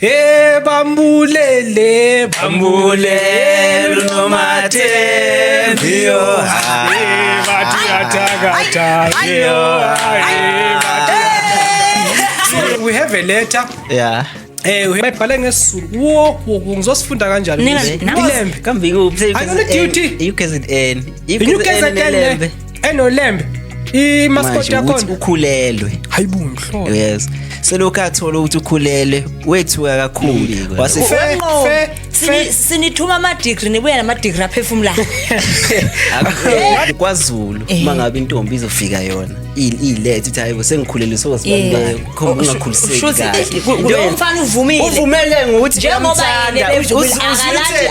Eh bambulele Bambulele uNomathembiyo. Eh bathi athakatha Eh bathi. So we have a letter. Yeah. Bayibhale ngesiZulu. Wo wo ngizosifunda kanjani? Ilembe. Kambe ikuphi? Ayona duty. UKZN. UKZN enelembe. Enolembe. I-mascot Manje ukuthi yakhona. ukhulelwe. Hayibo mhlola. Yes. Selokhu athola ukuthi ukhulelwe wethuka kakhulu. Wase Fe fe fe. Sinithuma ama-degree, nibuya nama-degree aphefumulayo. KwaZulu uma ngabe intombi izofika yona ilethe ithi hayibo sengikhulelwe sokuzibani khomba ungakhuliseki Shuthi, kahle. lo mfana uvumile. Uvumele ngokuthi Njengoba uyamthanda. yena ebevumile,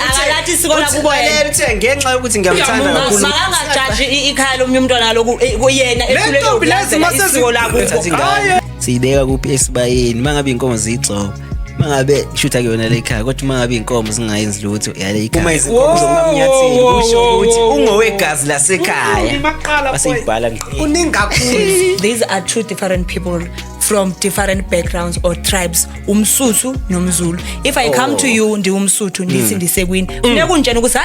akalathi isiko lakubo yena. Uthe ngenxa yokuthi ngiyamthanda kakhulu. Makangajaji ikhaya lomunye umntwana loku kuyena Le ntombi lezi ehluleke isiko lakubo. Thatha ingane siyibeka kuphi esibayeni mangabe inkomo ziyigcoba mangabe shutha kuyona le ekhaya kodwa uma ngabe inkomo zingayenzi lutho yale ekhaya uma izinkomo zokungamnyatheli kusho ukuthi ungowegazi lasekhaya Maqala baseyibhala ngqi Kuningi kakhulu. These are two different people from different backgrounds or tribes, umSuthu nomZulu. If I come to you ndiwumSuthu ndithi ndisekwini, funeka ungitshene ukuthi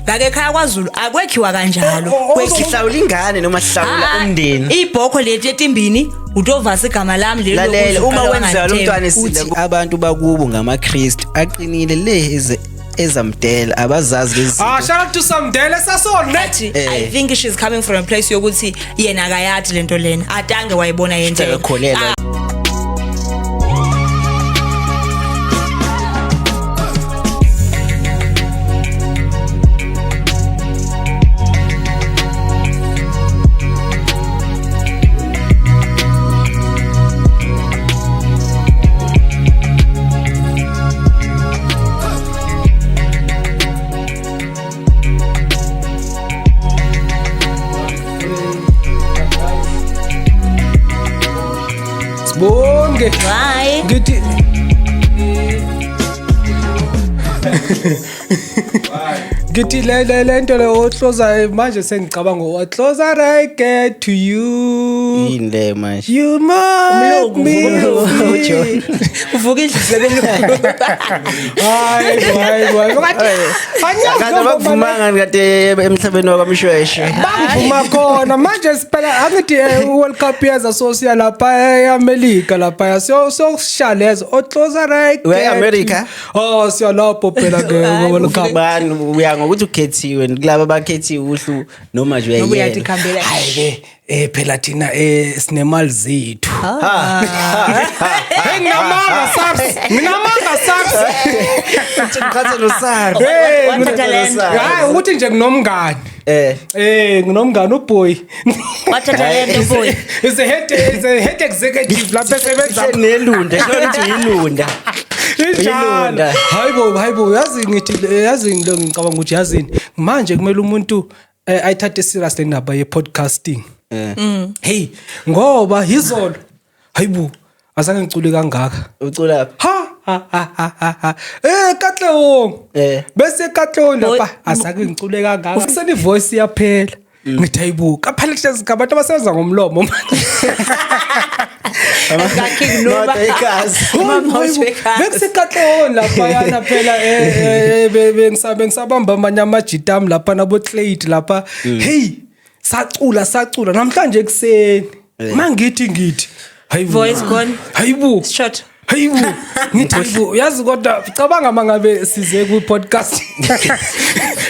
ngake ekhaya kwaZulu akwekhiwa kanjalo. Kwekhiwa sihlawula ingane noma sihlawula umndeni. Ibhokho lethu etimbini utovasa igama lami leli Lalela lokuthi uma uqala wenzeka lo mntwana wangathembi. esile abantu bakubo ngamaKristu aqinile le ezamdela abazazi lezi Ah zinto. shout out to Samdele sasona. But I think she's coming from a place yokuthi yena akayathi lento lena atange wayibona yenzeka. Akakholelwa. Sibonge. Bye. Ngithi Ngithi le le le nto le ohloza manje sengicabanga what closer I get to you. Yini le manje? You make me Umlungu, feel. Uvuka indlebe belungu. Hayi hayi hayi. Kanti abakuvumanga kade emhlabeni wakwamshweshwe. Bangivuma khona manje siphela angithi World Cup yeza so siya lapha eAmerica lapha siyo siyoshaleza o closer I get. Uya e-America? Oh siya lapho phela ke World Cup. Bani uya ngokuthi ukhethiwe kulaba abakhethiwe uhlu noma nje Noma uyayela. uyathi khambela. Hayi ke phela thina sinemali zethu. Hey nginamanga SARS. Nginamanga SARS. Qhatha noSARS. Hey Wathatha le nto. Hayi ukuthi nje nginomngani. Nginomngani uboy. Wathatha le nto boy. Is a head executive lapha esebenza Nelunda, sho ukuthi uyilunda. Injalo. Uyilunda. Hayibo hayibo yazi ngithi yazi ngilo ngicabanga ukuthi yazini manje kumele umuntu ayithathe serious le ndaba ye podcasting. Hey ngoba izolo hayibo azange ngicule kangaka. Ucula phi? Ha ha ha ha ha ha. Katlehong. Bese Katlehong lapha azange ngicule kangaka. Kuseni voice iyaphela. Ngithi hayibo kaphela hlezi ngabantu abasebenza ngomlomo manje. King Nuba. Not igazi. Mama usibekazi. Bekusekatlehong lapha yana phela bengisabamba amanye amajita ami lapha nabo Clade lapha. Hey sacula sacula namhlanje ekseni. Mangithi ngithi hayibo. Voice gone. Hayibo. Short. Hayibo. Ngithi hayibo yazi kodwa cabanga mangabe size ku podcast.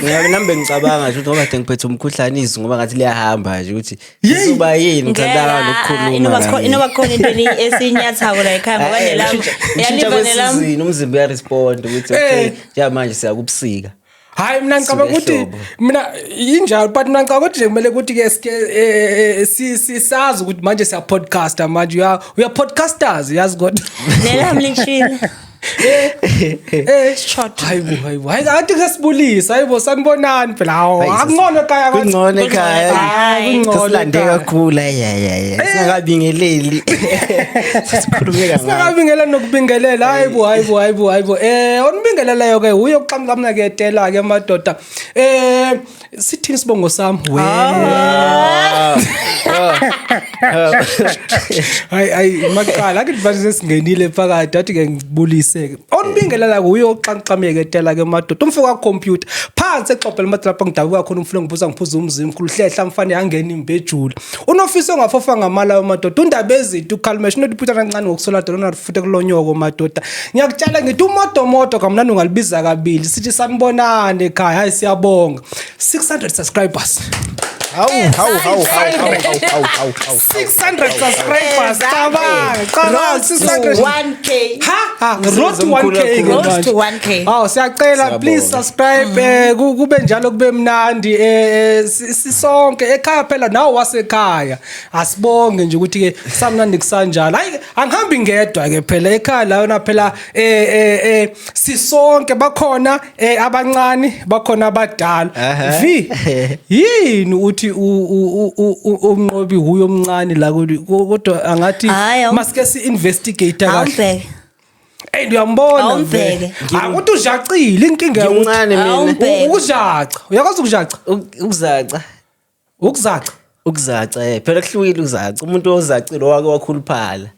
Ngabe nami bengicabanga nje ukuthi ngoba kade ngiphethe umkhuhlane izwi ngoba ngathi liyahamba nje ukuthi Yeyi. izoba yini ngicabanga nokukhuluma. Inoba khona into esinyathako la ekhaya ngoba nelami. Ushintsha Yaliva nelami. kwesizini umzimba uyaresponda ukuthi okay njengamanje siya kubusika. Hayi mina ngicabanga ukuthi Ehlobo. mina injalo but mina ngicabanga ukuthi nje kumele ukuthi ke sike sisazi ukuthi manje siya podcaster manje uya podcasters yazi kodwa. Nelami lishilo. Short. Hayibo hayibo. Hayi athi ngesibulisa hayibo sanibonani phela hawo akungcono ekhaya kwathi. Kungcono ekhaya. Hayi, kungcono Sesilande ekhaya. kakhulu hayi. Singakabingeleli. Sikhulume kangaka. Singakabingelela nokubingelela hayibo hayibo hayibo hayibo. Onibingelelayo ke uyo kuxamxamna ke tela ke madoda. Sithini sibongo sami? We. Hayi hayi maqala akithi manje sesingenile phakathi athi ke ngibulise. Aneliseke. Onibingelela kuyo oxanxameke etela ke madoda. Umfo ka computer phansi exobhela madoda lapho ngidabuka khona umfula ngiphuza ngiphuza umzimkhulu hlehla mfane yangena imbejula. Unofisa ongafofa ngamala madoda. Undaba ezinto ukhalmesh notiphutha kancane ngokusola dolona futhi kulonyoko madoda. Ngiyakutshela ngithi umotomoto kamnandi ungalibiza kabili sithi sanibonani ekhaya hayi siyabonga. 600 subscribers. Hawu hawu hawu hawu hawu hawu hawu hawu. 600 subscribers cabanga cabanga Road to 600 1K. ha ha road to 1K ke Road manje. to 1K. Aw siyacela Siyabonga. please subscribe kube njalo kube mnandi sisonke ekhaya phela nawe wasekhaya asibonge nje ukuthi ke samnandi kusanjalo hayi angihambi ngedwa ke phela ekhaya la yona phela sisonke bakhona abancane bakhona abadala V yini uthi umnqobi huyo omncane la kodwa angathi Hhayi, masike si investigate kahle. Awumbheke. Ey uyambona. Awumbheke. Akuthi ujacile inkinga yokuthi Ngimncane mina. Awumbheke. ukujaca. Uyakwazi ukujaca? Ukuzaca. Ukuzaca. Ukuzaca phela kuhlukile ukuzaca. Umuntu ozacile owake wakhuluphala.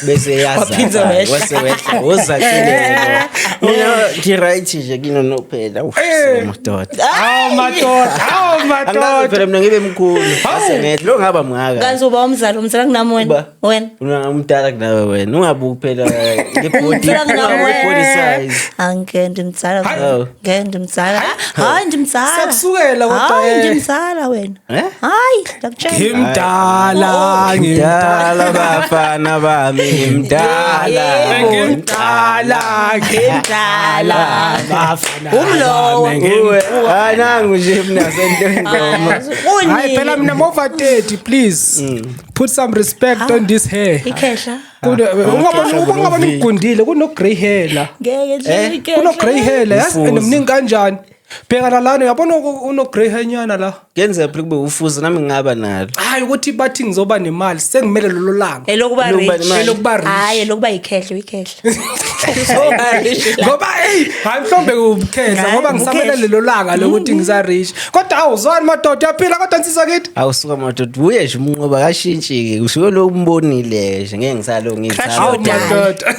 Bese Waphinde yazaca. wehla. Wase wehla. Uzacile. Mina ngi right nje kino no phela. Madoda. Awu madoda, awu Angazi madoda. phela mina ngibe mkhulu. Base ngehla lo ngaba mngaka. Kanti uba umzali umzala kunami wena. Uba. Wena. Una umdala kunawe wena. Ungabuki phela ngebody. Umdala kunawe Ungabuki body wena. size. Angeke ndimdzala. Hayi. Ngeke ndimdzala. Hayi ndimdzala. Siyakusukela kodwa, Hayi ndimdzala wena. Eh? Hayi ndakutshela. Ngimdala, ngimdala. Mdala bafana bami ngimdala. Ngimdala, ngimdala. Bafana. Umlowo. bami, Uwe, hayi nangu nje mina sento ingoma. Hayi phela mina I'm over 30 please. Put some respect on this hair. Ikhehla. Ungabona ugundile kuno grey hair la. Ngeke nje ikhehla. Kuno grey hair la yazi Ufuzo. and mningi kanjani. Bhekana lana uyabona uno grey hair nyana la. Kuyenzeka phela kube ufuzo nami ngingaba nalo. Hayi ukuthi bathi ngizoba nemali sengimele lolo langa. Elokuba Elokuba rich. nemali. Elokuba rich. Hayi elokuba ikhehla ikhehla. Ngoba hey hayi mhlawumbe ubukhehla ngoba ngisamele lelo langa lokuthi ngisa rich. Kodwa awuzwani madoda uyaphila kodwa nsizwa kithi. Awusuka madoda uye nje umnqoba kashintshi ke usuke lo umbonile nje ngeke ngisalo Crush ngithanda. Awu yodala. madoda.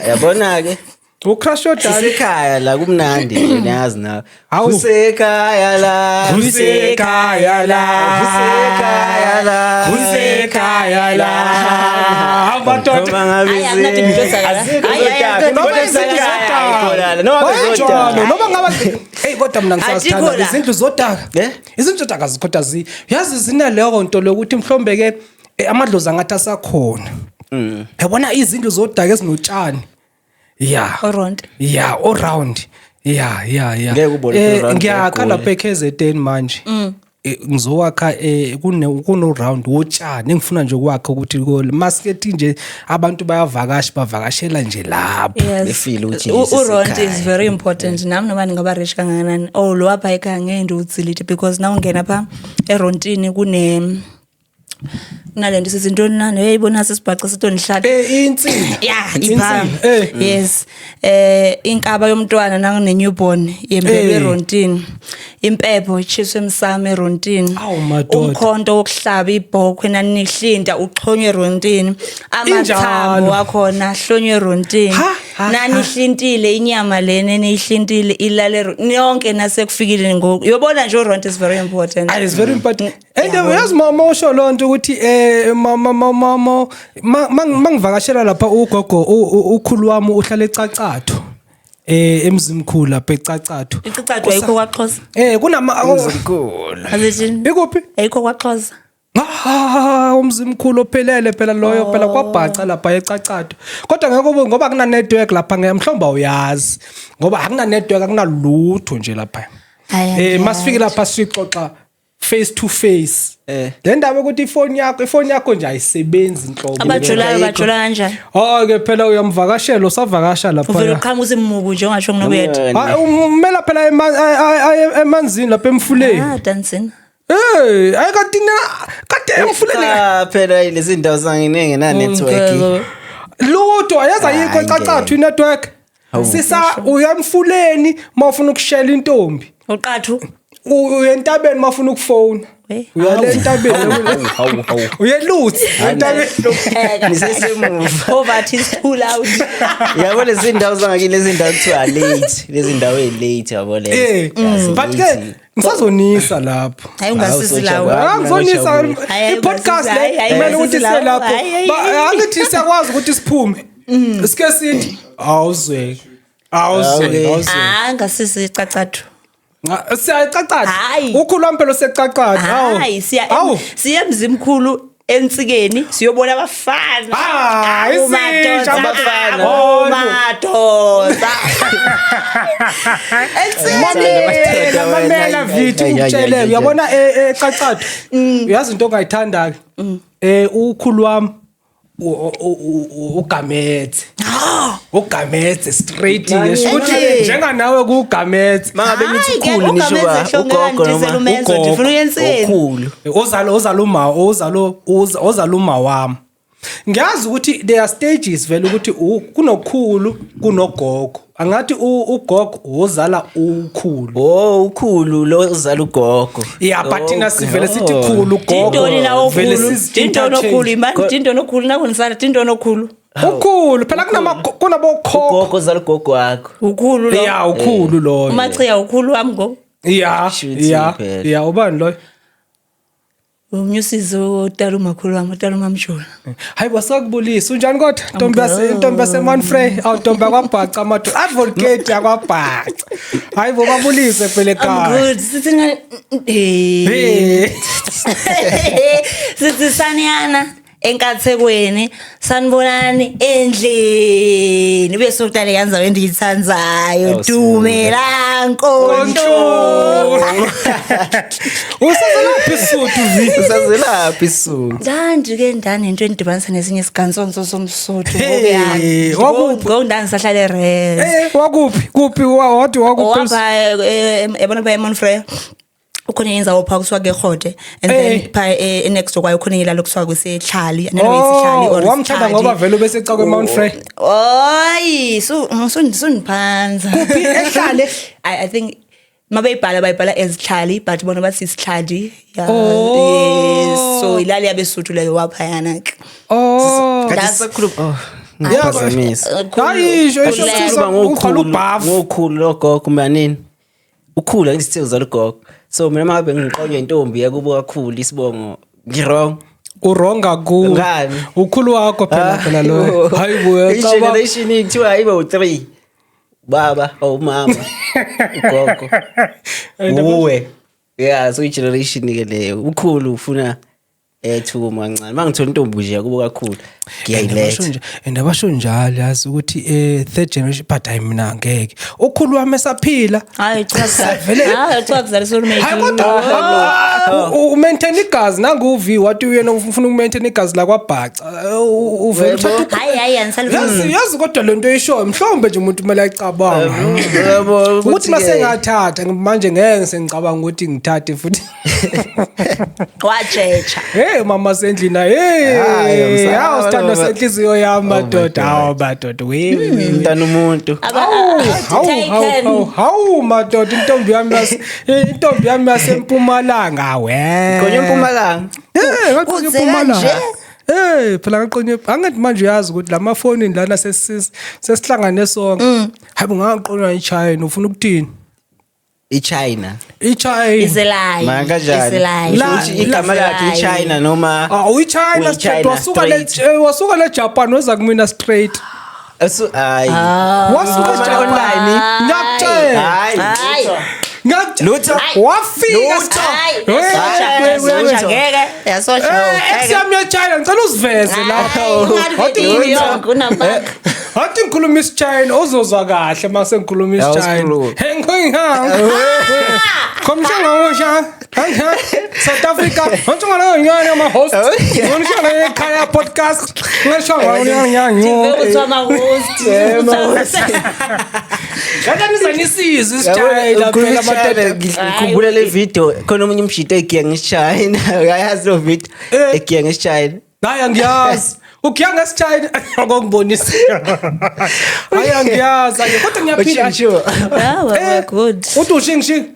Yabona ke Ucrush yodala. sisekhaya la kumnandi nje niyazi nawe. Hawu. Kusekhaya la. Kusekhaya la. Kusekhaya la. Kusekhaya la. Awu madoda. Noma ngabe Hayi, akunathi into zodaka. Azikho Hayi, hayi, zodaka. akunathi Noma Noma izindlu zodaka. zodaka. Noma Wayenjalo, zodaka. noma ngaba hey kodwa mina ngisazithanda Azikho la. izindlu zodaka. Eh? Izindlu zodaka zikodwa zi yazi zinaleyo nto lokuthi mhlombe ke amadlozi angathi asakhona. Yabona izindlu zodaka ezinotshani. Yeah. Oround. Yeah, all round. Yeah, yeah, yeah. Ngeke ubone u-round Ngiyakha egoli. lapha eKZN manje. Ngizowakha kuno round wotshani engifuna nje ukwakha ukuthi masikethi nje abantu bayavakasha bavakashela nje lapho. Yes. Befile ukuthi nje Uront sisekhaya. is very important. Nami noma ndingaba rich kangakanani. Oh lo apha ekhaya ngeke ndiwudzilite because na ungena pha erontini kune kunalento sizintoni na uyayibona sisibhaca sitondihlala. Insini. Yeah, Insini, ipha. Yes. Inkaba yomntwana nakune newborn yembelwe erontini. Impepho ichiswe emsamo erontini. Awu, madoda. Umkhonto wokuhlaba ibhokhwe nanihlinda uxhonywe erontini. Amathambo Injalo. wakhona ahlonywe erontini. Ha, ha, ha. Nanihlintile inyama lena eniyihlintile ilale yonke nasekufikile ngoku. Uyobona nje uront is very important. Ah, it's very important. And Yabona. uyazi mama usho lonto ukuthi mama mama mangivakashela lapha ugogo ukhulu wami uhlala eCacathu. Emzimkhulu lapha eCacathu. Icicathu ayikho kwaXhosa. Kunama Mzimkhulu. Azithini? Ikuphi? Ayikho kwaXhosa. Ah, umzimkhulu ophelele phela loyo phela kwabhaca lapha eCacathu. Kodwa ngeke ube ngoba akuna network lapha ngeke mhlawumbe awuyazi. Ngoba akuna network akunalutho nje lapha. Hhayi, angiyazi. Masifike lapha sixoxa face to face. Le ndaba ukuthi ifoni yakho nje ayisebenzi inhlobo. Abajulayo bajula kanjani? Oh ke phela uyamvakashela usavakasha lapha. Uvele uqhamuka uzimuku nje ungasho nginobuyedwa. Hayi umela phela emanzini lapha emfuleni. Ah, dancing. Hey, ayi kanti kade emfuleni. Cha phela lezi ndawo zanginenge na network. Lutho ayazi ayikho Hayi, ecacathu inetwork. Sisa uyamfuleni mawufuna ukushela intombi. Uqathu Uyentabeni mawufuna ukufona. Uyale entabeni. Hawu hawu. Uyeluthi entabeni. Nisesemuva. Poverty is too loud. Yabo lezi ndawo zangakini, lezi ndawo kuthiwa late, lezi ndawo ey'late, yabo lezo. But ke ngisazonisa lapho. Hayi, ungasisi lawo. Hayi, Ah, ngizonisa Hayi, i-podcast le hayi, hayi, kumele ukuthi ungasisi siye lawo. lapho. Hayi, hayi, Angithi siyakwazi ukuthi siphume. Sike sithi awuzwe. Awuzwe, Hawu, awuzwe. Ah, ngasisi icacathu. Siyacacatha. Hayi. Ukhulu wami phela usecacatha. Hawu. Hayi, siya Hawu. siya emzimkhulu ensikeni siyobona abafana. Ah, Awu, isinja madoda, abafana. awu, madoda. Mamela, mamela Hayi, vithi hayi, hayi, ukutshele hayi, uyabona ecacathu uyazi into ongayithanda ke ukhulu wami ugamethe ugamethe straight ke ukuthi Manje. njenganawe kugamethe. Mangabe nithi Hayi, ke, ukhulu nisho uGamedze ba ugogo Hlongwane, noma Umenzo, ugogo. ndifuna uye ensikeni. ukhulu. Ozalo ozalo uma ozalo ozalo uma wami ngiyazi ukuthi there are stages vele ukuthi kunokhulu kunogogo angathi ugogo ozala ukhulu. Oh, ukhulu lo uzala ugogo. Yeah, but thina Oh, sivele sithi oh. khulu gogo. Tintoni la Vele okhulu? sizi Tintoni okhulu interchange. imani? Tintoni okhulu nakunisala tintoni okhulu? Ukhulu phela kunama kunabokhokho. Ugogo uzala ugogo wakho. Ukhulu lo. Yeah, ukhulu loyo. Umachiya ukhulu wami ngo. Yeah, Shuthi yeah. phela. Yeah, ubani loyo? Umnyusizi otala umakhulu wami, otala umamjula. Hayi basakubulisa. Unjani kodwa? Ntombi yase intombi yase Manfrey, awu ntombi yakwabhaca amadoda. Advocate yakwabhaca. Hayi bo babulise phela I'm ekhaya. good. Sithi nga eh. Hey. Sithi saniyana enkathekweni, sanibonani endlini. Bese sokuqala yanza endiyithanzayo. Awu, Dumela nkonto. Usazelaphi isuthu vi? Usazelaphi isuthu? Ndanti ke ndanento endidibanisa nesinye isigantsonso somsuthu. Hey, wakuphi? Ngoku ndandisahlala eRes. Wakuphi? Kuphi wathi wakuphi? Owapha yabona pha eMonfrey ukhona indzawo pha kusuka keRhote and Eh. then pha next door kwayo khona ilalo kusuka kusehlali and then isihlali Oh, or wamthanda ngoba vele ubesecakwe eMount Frere. Oyi, su sundiphanza. Kuphi? Ehlale? I think mabeyibhala bayibhala as Hlali but bona bathi isihlali. Yeah. Oh. Yes. So ilali yabesuthu leyo waphayana ke. Oh. Kade That's- sisakhuluma. Oh, Yeah, ngiphazamisa. Hayi isho isho Khululeka. sisa Sikhuluma ugcwala ubhafu. ngokhulu logogo manini. Ukhulu angithi sithe uzala ugogo. So mina mangabe ngiqonywa intombi yakubo kakhulu isibongo ngi-wrong. Uwrong kakhulu. Ngani? Ukhulu wakho phela phela loyo. Hayi bo uyacabanga. I-generation kuthiwa ayibe u-3. Baba, awumama, ugogo. Uwe. Yeah, so i-generation ke leyo. Ukhulu ufuna thuma kancane. Mangithola intombi nje yakubo kakhulu. Ngiyayiletha. And abasho njalo yazi ukuthi third generation but hayi mina ngeke. Ukhulu wami esaphila. Hayi cha. Vele- Hayi cha kuzalisa urhulumente. Hayi kodwa u-maintain igazi nangu uV wathi uyena ufuna uku-maintain igazi lakwabhaca. Uvele uthatha Hayi hayi angisalifuni. Yazi kodwa lento oyishoyo mhlawumbe nje umuntu kumele ayicabange. Yabo Ukuthi masengathatha manje ngeke sengicabanga ukuthi ngithathe futhi. Wajecha. Hey mama sendlini hey Hayi, msana, hawu sithando baba. senhliziyo yami Oh my madoda God. hawu madoda we we, we, we. Umntana umuntu. Hawu hawu hawu hawu madoda intombi yami yase intombi yami yasempumalanga we. Khona impumalanga. Eh ngaqonya Kuze impumalanga. kanje? Eh phela ngaqonya angithi manje uyazi ukuthi lamafoni lana sesihlangane sonke. Hayibo ngaqonywa iChina ufuna ukuthini? iChina. iChina. Iselayi. Ma kanjani? Iselayi. Usho ukuthi igama lakhe iChina noma Ah uyiChina straight Uyi-China wasuka le straight. wasuka le Japan weza kumina straight. Hayi. Wasuka Ah. eJapan. Online. Ngiyakutshela. Hayi. Hayi. Ngiyakutshela. Lutho. Wafika. Lutho. Hayi. Hey, Yasosha ngeke. Yasosha. Ex yami yeChina ngicela usiveze lapha. Ungathi yonke unamanga. Hathi ngikhuluma isiChina ozozwa kahle mase ngikhuluma isiChina. Awusikhulumi. Komshanga South Africa. Ngishonga ama host. Ngishonga ekhaya podcast. Ngishonga Ndive kuthiwa ama-host. Kanti nizanisizwe isiChina phela madoda. Ngikhumbula le video khona omunye umshito egiya ngesichina. Uyayazi lo video Eh. egiya ngesichina. Hayi, angiyazi. Ugiya ngesichina akongibonisa. Hayi, angiyazi. Hayi, kodwa ngiyaphila. Ushintshiwe. Ah, we're good. Uthi ushingishingi.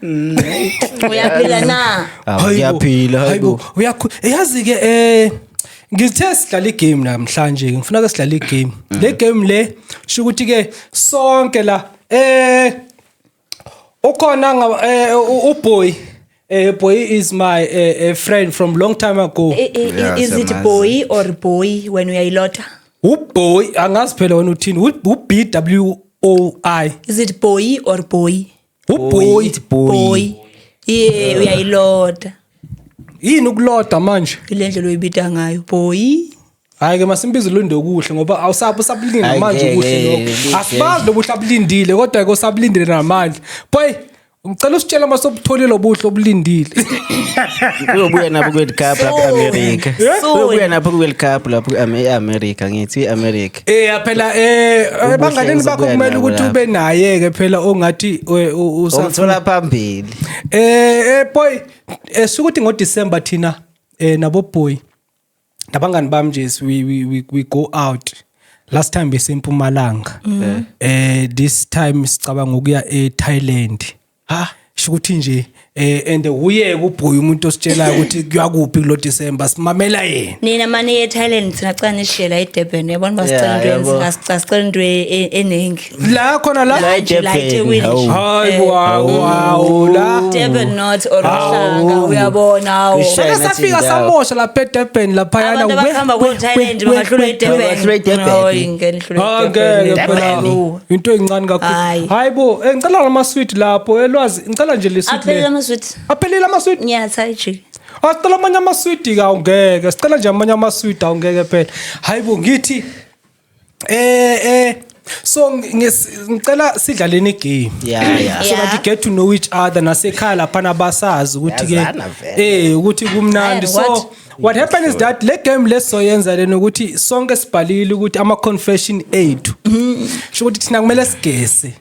Uyaphila na? Ah, ngiyaphila, hayibo. Uyakhu yazi ke, ngithe sidlala igame namhlanje, ngifuna ke sidlala igame. Le game le sho ukuthi ke sonke la ukhona uboy, boy is my friend from long time ago. Yeah, Is it siyamazi. boy or boy when uyayilotha? Uboy, angazi phela wena uthini, u B W O I. Is it boy or boy? Uboy. It's boy. Boy. Yeah, uyayilotha. Yini ukuloda manje? Ile ndlela oyibita ngayo, boy. Hayi ke, masimbize Lundo kuhle ngoba awusaphi usabulinde Hayi, namanje ngeke, kuhle lokho. ngeke. Asibazi lobuhle abulindile, kodwa ke usabulindile namanje. Boy, ngicela usitshele uma sobutholile obuhle obulindile. Uyobuya nabo ku-World Cup lapho e-America. Soon. Uyobuya nabo ku-World Cup lapho e-America, ngithi i-America. Phela banganeni bakho uzobuya kumele nabo ukuthi lapho. ube naye ke phela ongathi usafuna. Umthola phambili. Boy, sukuthi ngoDecember thina nabo boy nabangani bami nje we go out. Last time besempumalanga, this time sicabanga ukuya eThailand. Ha. Sho ukuthi nje and uye kuboy umuntu ositshelayo ukuthi kuyakuphi kulo December, simamela yena. Nina mane ye-Thailand, thina cala nishiyela eDurban, yabona uba sicela Yeah, into yabo. sicela into eningi. La khona la. La La eDurban, eThekwini. hawu. Hayi bo, wow, la. Durban North or Uhlanga, uyabona, hawu. Kusha- Sake safika indawo. samosha lapha eDurban laphayana. Abantu abakuhamba kwe-Thailand bangahlulwa Bangahlulwa eDurban. eDurban. Hayi, ngeke nihlulwe Ah, eDurban. ngeke phela, into encane kakhulu. Hayi. Hayi bo, ngicela nama-sweet lapho elwazi, ngicela nje le sweet Aphelele le. ama-sweet. Aphelile ama-sweet. Ngiyatha ijiki. Asicela amanye ama-sweet ka, awungeke, sicela nje amanye ama-sweet, awungeke phela. Hayi bo, ngithi so ngicela sidlaleni igame Yeah. so that you get to know each other nasekhaya laphana basazi ukuthi ke Yazana vele. ukuthi kumnandi. Hayi, So what? what happened is that le game lesoyenza lena ukuthi sonke sibhalile ukuthi ama confession ethu, sho ukuthi thina kumele sigese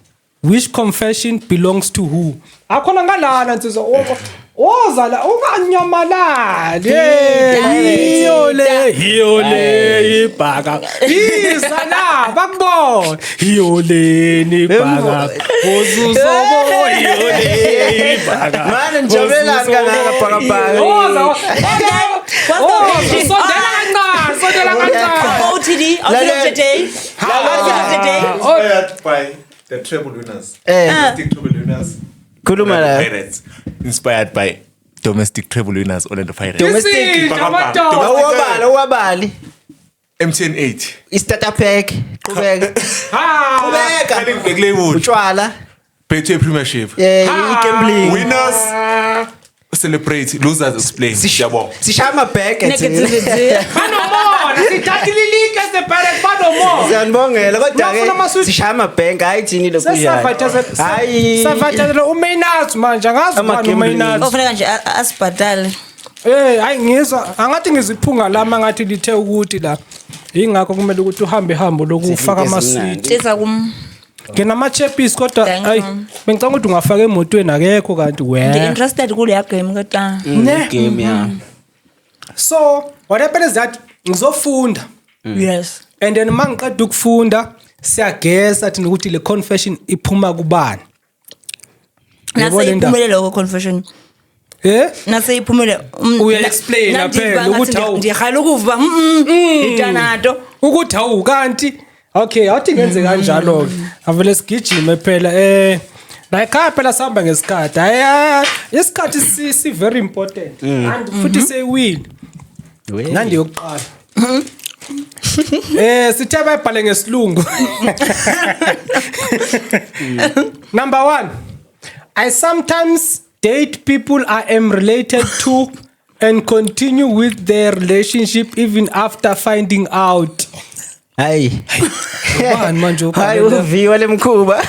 which confession belongs to who. Akhona ngalana nsizwa, woza la, unganyamalali. Yiyo le, yiyo le ibhaka, biza la bakubona, yiyo le nibhaka uzuzobo, yiyo le ibhaka. Manje nijabulelani kangaka, bhakabhaka? Woza. What's the Woza, sondela kancane, sondela kancane. OTD, outfit of the day. Outfit of the day. Inspired by the treble winners. Domestic treble winners. Khuluma Orlando la. Pirates. Inspired by domestic treble winners, Orlando Pirates. Domestic. Izinja, amadoda. Awabali, awabali. MTN 8. I-starter pack. Qhubeka. Ha. Qhubeka. Carling Black Label. Utshwala. Betway Premiership. I-gambling. Winners celebrate, losers explain. Siyabonga. Sishaya amabheke thina. Negativity. Banomona, sithathile iligi as the Pirates, banomona. Siyanibongela kodwa Uyafuna ke ama-sweet? sishaya amabhenki, hayi thini lokhu. Hayi. Savathathela uMaynard manje, angazi ubani Ama-gambling. uMaynard. Ofuneka nje asibhadale. Hayi, ngizwa angathi ngiziphunga lami angathi lithe ukuthi la. Ingakho kumele ukuthi uhambe hambo lokufaka Izinto ama-sweet. ezimnandi. Thetha kum. Nginama-chappies kodwa Thank hayi, you. bengicanga ukuthi ungafaka emotweni, akekho kanti we. Ndi-interested kuleya game kodwa. Ne? Game, yeah. So what happened is that ngizofunda and then mangiqeda ukufunda siyagesa thina ukuthi le confession iphuma kubani. Yebo le ndaba. Nase iphumele lokho confession. Eh? Nase iphumele. Uya-explain phela ukuthi hawu. Ndihala ukuva. Itanato. Ukuthi hawu kanti okay, awuthi ngenze kanjalo ke, avele sigijime phela la ekhaya phela, sihamba ngesikhathi. Hayi, isikhathi si very important and futhi seyiwini. Nandi yokuqala, sithe bayibhale ngesilungu. Number 1, I sometimes date people I am related to and continue with their relationship even after finding out. Hayi. Ubani manje Hayi, ubhale la? uviwa lemkhuba.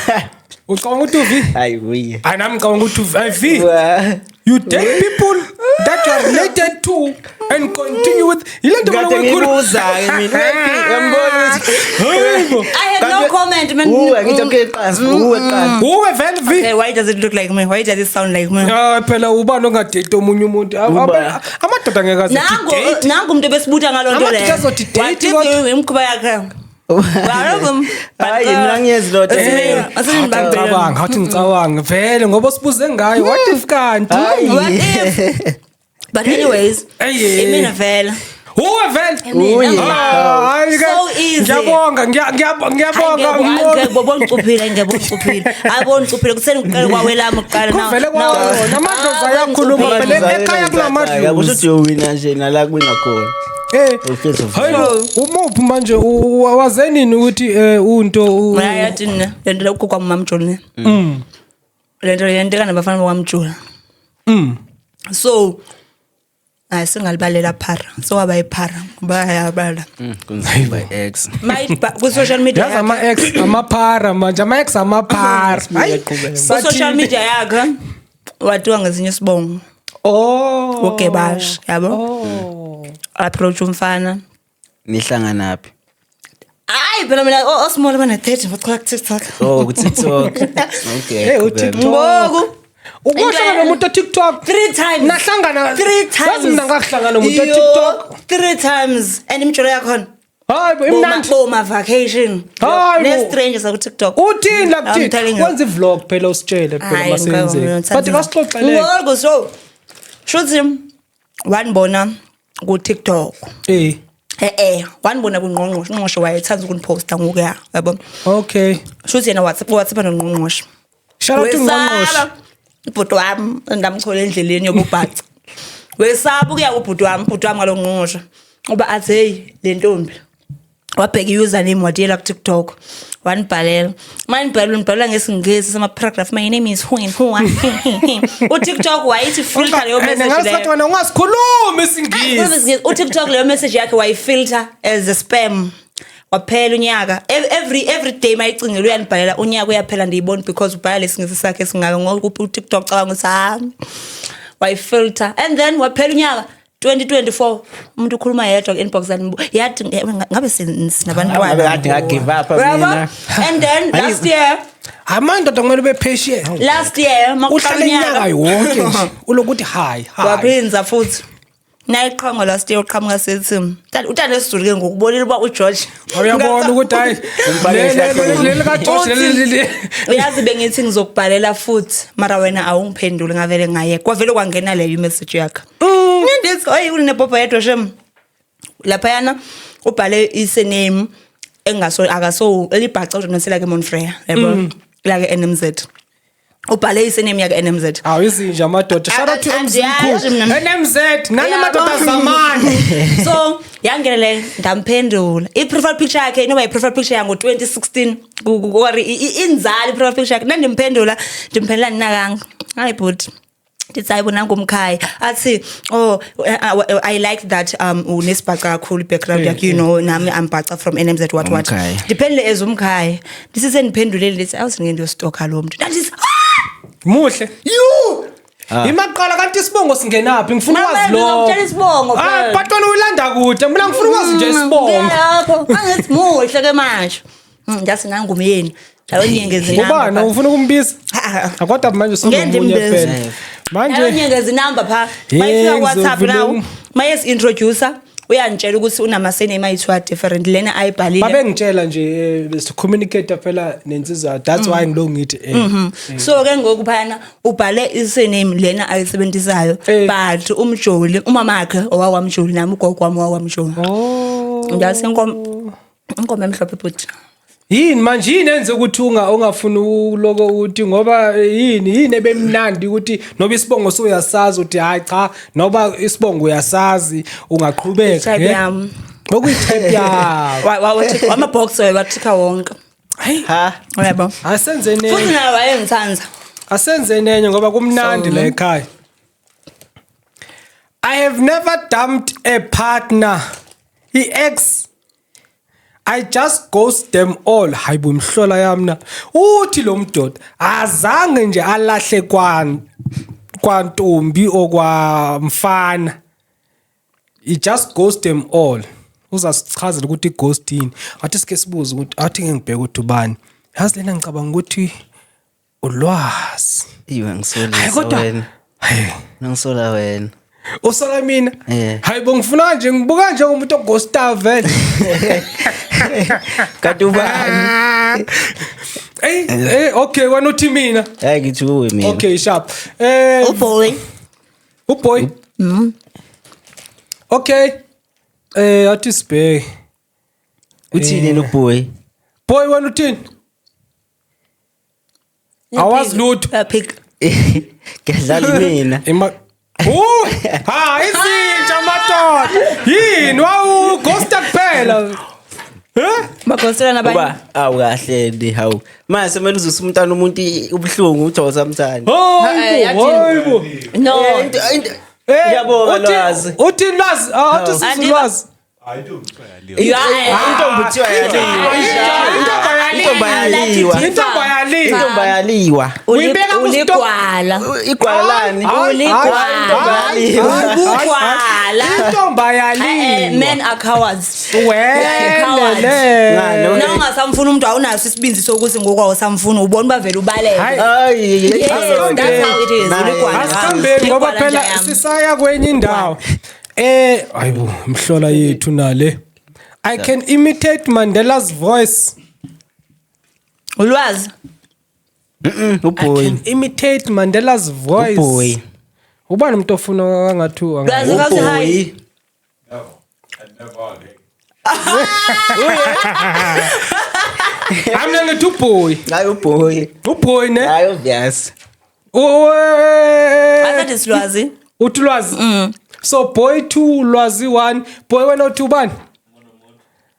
Ucabanga ukuthi uvi? Hayi, uye. Hayi, nami ngicabanga ukuthi uvi. Ayi, vi. Wa. You date people that you are related to and continue with ile nto Kade mina oyikhuluma- ngibuza-ke mina uyaphi uyambona ukuthi Hayibo. I had no comment, man. Uwe ngithi okay qasi uwe qasi. Uwe vele vi. Okay, why does it look like me? Why does it sound like me? Ah phela ubani ongadate omunye umuntu? Uba. Amadoda angeke aze Nangu date. nangu umuntu ebesibuta ngaloo nto Amadoda leyo. azothi date Wathi kodwa. imikhuba yakhe. Hayi mina ngiyezi lodwa. Ngicabanga, hathi ngicabanga vele ngoba sibuze ngayo what if kanti? What if? But anyways, Ey. imina vele. Uwe vele. Uye. Ah, hayi ke. So easy. Ngiyabonga, ngiyabonga. Ngiyabonga ucuphile, ngiyabonga ucuphile. Ayibona ucuphile kuseni kuqale kwawelami kuqala Kuvele kwawona, amadlozi ayakhuluma phela ekhaya kunamadlozi. Kusho ukuthi uyowina nje nala kuwina khona. Eh. Ufisa Hayi umuphi manje waze nini ukuthi unto Yathi nina lento lokho kwamamjoli ne. Lento yenteka nabafana bakwamjula. So hayi singalibalela phara. So waba iphara ngoba ayabala. Kunzima ex. Mayi ku social media. Yazi ama ex amaphara manje ama ex amaphara. Hayi Ku social media yakhe watiwa ngezinye isibongo. Oh. Ugebash yabo. Oh. Approach umfana. Nihlanganaphi? Hayi phela mina osmall bana 30 ngicela ku TikTok. Oh ku TikTok. Okay. Hey, u-TikTok. Ngoku Ukuhlangana nomuntu TikTok three times. Nahlangana three times. Yazi mina ngakuhlangana nomuntu Yo, TikTok. Three times and imjolo yakhona. Hayi bo imnandi. Boma vacation. Hayi bo. Ne strangers ku TikTok. Uthini la I'm kuthini? telling you. Wenza i-vlog phela usitshele phela Hayi, masenzeke. But kasixoxele. Ngoku so shuthi wanibona ku TikTok. Eh. Eh wanibona kungqongqoshe, ungqongqoshe wayethanda ukuniposta ngokuya, yabo. Okay. Shuthi yena WhatsApp WhatsApp nongqongqoshe. Shout out to Ngqongqoshe. Ubhuti wami ndamchola endleleni yobubhaca. Wesaba ukuya kubhuti wami, ubhuti wami ngalo ngqongqoshe. Uba athi hey le ntombi. Wabheka i-username watiyela ku TikTok. Wanibhalela. Manibhalela unibhalela ngesingisi sama paragraph my name is who and who. uTikTok wayithi filter leyo message Ngasikhathi leyo. wena ungasikhulumi isingisi. uTikTok leyo message yakhe wayifilter as a spam. Waphela unyaka every day mayicingela uyanibhalela unyaka uyaphela ndiyibona because ubhala lesingisi sakhe esingaka ngoba uTikTok cabanga ukuthi ha wayifilter and then waphela unyaka 2024 umuntu ukhuluma yedwa ku-inbox yathi ngabe sinabantwana Ngabe kade nga-give up mina. And then last year Amandoda kumele ube patient. last year makuqala Uhlale inyaka unyaka yonke nje ulokuthi hi hi. waphinza futhi nayiqhamuka last year uqhamuka sethi utata esizulu ke ngokubonile uba uGeorge Uyabona ukuthi hayi leli ka George leli uyazi bengithi ngizokubhalela futhi mara wena awungiphenduli ngavele ngaye kwavele kwangena leyo message yakhe ngithi oyi unebhobho yedwa shem laphayana ubhale isename engaso akaso elibhaca ujonosela ke Monfreya yabo la ke NMZ ubhale isename yakhe NMZ Awu izinja amadoda. Shout out to Andiyazi MZ mina. NMZ nani madoda zamani. So yangena le ndamphendula i-profile picture yakhe inoba i-profile picture yango 2016 or inzala i-profile picture yakhe nandimphendula ndimphendula ndinakanga hayi bhuti ndithi hayi bona ngumkhaya athi oh I like that unesibhaca kakhulu i-background yakhe you know nami I'm bhaca from NMZ what what Umkhaya. ndiphendule as umkhaya ndisisendiphendulele ndithi awuthi ngeke ndiyostoka lo mntu ndandithi Muhle. you Imaqala kanti isibongo singenaphi ngifuna Mama, ukwazi lo. ngizokutshela isibongo Ah phela. but wena uyilanda kude mina ngifuna ukwazi nje isibongo. Yebo, angithi muhle ke manje. Ndathi nangumyeni. Ndawonyengeza inamba. Ubani ufuna ukumbiza? Akodwa manje Ngeke usunomunye ndimbize. phela. Manje Ndawonyengeza inamba pha. Hey, Mayifika ku WhatsApp ngizovula now. Maye introducer uyangitshela ukuthi unama surname ayi-two a different lena ayibhalile. babengitshela nje communicate phela nensizwa that's why ngilo ngithi eh. So ke ngoku phana ubhale isurname lena ayisebenzisayo Eh. but umjoli umamakhe owakwamjoli nami ugogo wami owakwamjoli. Oh. Ndathi inkomo inkomo emhlophe bhuti. Yini manje yini enze ukuthi ungafuni uloko uthi ngoba yini ebemnandi ukuthi noba isibongo soyasazi uthi hayi cha noba isibongo uyasazi ungaqhubeka Type yami. Bekuyi-type yakho. Wama-box wathikha wonke. Ha. Uyabo. Asenze Futhi nenye. naye wayengithanda. Asenze nenye ngoba kumnandi la ekhaya. I have never dumped a partner. I-ex I just ghost them all. Hayibo imhlola yami na. Uthi lo mdoda azange nje alahle kwantombi okwamfana. He just ghost them all. Uzasichazela ukuthi i-ghost yini. Athi sike sibuze ukuthi athi ngeke ngibheke ukuthi ubani. Yazi lena ngicabanga ukuthi ulwazi. Iwe Hayi ngisolisa kodwa wena. hayi Ngisola wena. usola mina. Eh. Hayi bo, ngifuna nje ngibuka njengomuntu oghosta vele. Kanti ubani? Hey, hey, okay, wena uthi mina. Hayi, ngithi uwe mina. Okay, sharp. Uboy. Uboy. Okay. Athi sibheke. Uthini lo boy? Boy, wena uthini? Awazi lutho. Pick. Ngiyadlala mina. Ima Oh, ha, izinja madoda. Yini wawu ghosta kuphela? Eh? Baghostela nabanye. Uba awu kahle ndi hawu. Manje semele uzuse umntana umuntu ubuhlungu uthi awusamthandi. Hayibo, hayibo. No. Eh, Ngiyabonga Lwazi. Uthi Lwazi, ah, uthi sisu Andiba- Lwazi. Hayi, intombi kuthiwa yaliwa. Intombi kuthiwa yaliwa. Intombi ayaliwa. Intombi ayaliwa. Intombi ayaliwa. Uyibeka ku stop. Uligwala. Igwala lani? Uligwala. Ubugwala. Intombi ayaliwa. Men are cowards. Welele. Ngani? Na ungasamfuna umuntu, awunaso isibindi sokuthi ngoku awusamfuni, ubona uba vele ubaleke. Hayi. Hayi. Yes, that's how it is. Uligwala. Asikhambeni ngoba Ligwala phela nja yami. sisaya kwenye indawo. Hayibo, imhlola yethu nale. I can imitate Mandela's voice. Ulwazi. I Uboy. can imitate Mandela's voice. Uboy. Ubani umuntu ofuna angathi Lwazi kathi hi. Uboy. No, I never. Mina ngithi uboy. Hayi, uboy. Uboy ne? Hayi, obvious. Asathi silwazi. Uthi Lwazi. So boy 2, Lwazi 1, boy wena uthi ubani?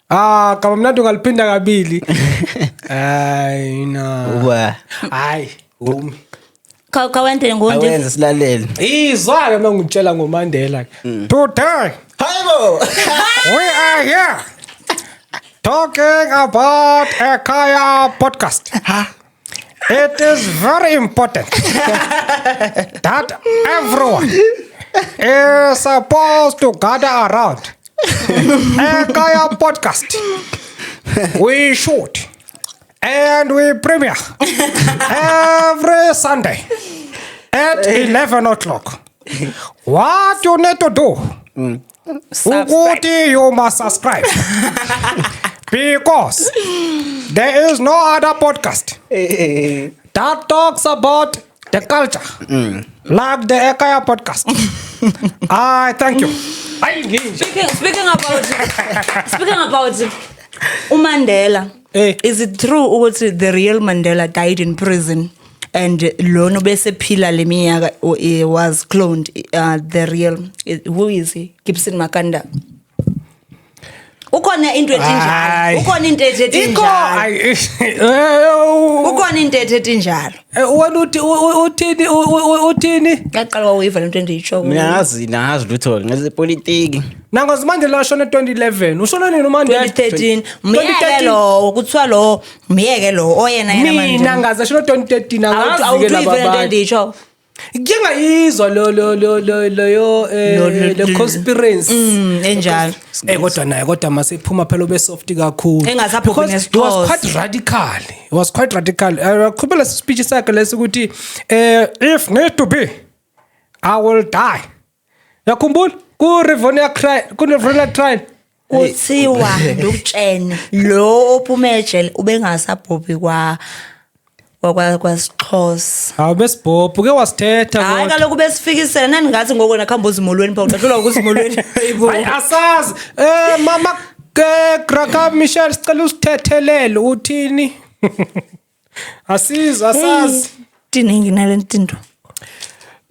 Ah, kama mnandi ungaliphinda kabili. Hayi na. Uba. Hayi, umi. Khawente ngondi. Awenze silalele. Izwa ke mangitshela ngoMandela. Today Hayibo. we are here talking about Ekhaya podcast. It is very important that everyone is supposed to gather around Ekhaya podcast. We shoot and we premiere every Sunday at 11 o'clock. What you need to do ukuthi you must subscribe because there is no other podcast that talks about the culture like the Ekhaya podcast. I thank you. Ayi nginje. Speaking about uMandela. Eh. Is it true ukuthi the real Mandela died in prison and lona bese phila leminyaka was cloned, the real, who is he? Gibson Makanda. Ukhona into ethi njalo. Hayi. Ukhona into ethi Iko njalo. ayi Ukhona into ethi njalo. Wena uthi uthini uthini? Ngaqala wayiva lento endiyitsho. Mina ngazi ngazi lutho ngezepolitiki. Nangozi Mandela washona 2011. Ushona nini uMandela? 2013. Myeke lo, kuthiwa lo myeke lo oyena yena. Mina ngazi ashona 2013, angazi ke Awuthi laba lento bantu. endiyitsho. Ngike ngayizwa lo lo lo lo leyo le conspiracy. Enjalo. Kodwa naye kodwa masephuma phela ube soft kakhulu. Engasaphuphi Because he was nesiXhosa. quite radical. He was quite radical. Qhubela speech sakhe lesukuthi if need to be, I will die. Yakhumbula ku Rivonia trial, ku Rivonia trial. Kuthiwa ndukutshene lo ophuma ejele ubengasabhobhi kwa kwasiXhosa. Hawu, besibhobho ke wasithetha Hayi, kodwa. kaloku besifikisela nandingathi ngoku nakuhamba uzimolweni pha uqatshelwa ukuzimolweni. Hayi, asazi. Mama ke Graka Michelle, sicela usithethelele uthini? Asizi, asazi. Tiningi nale ntinto.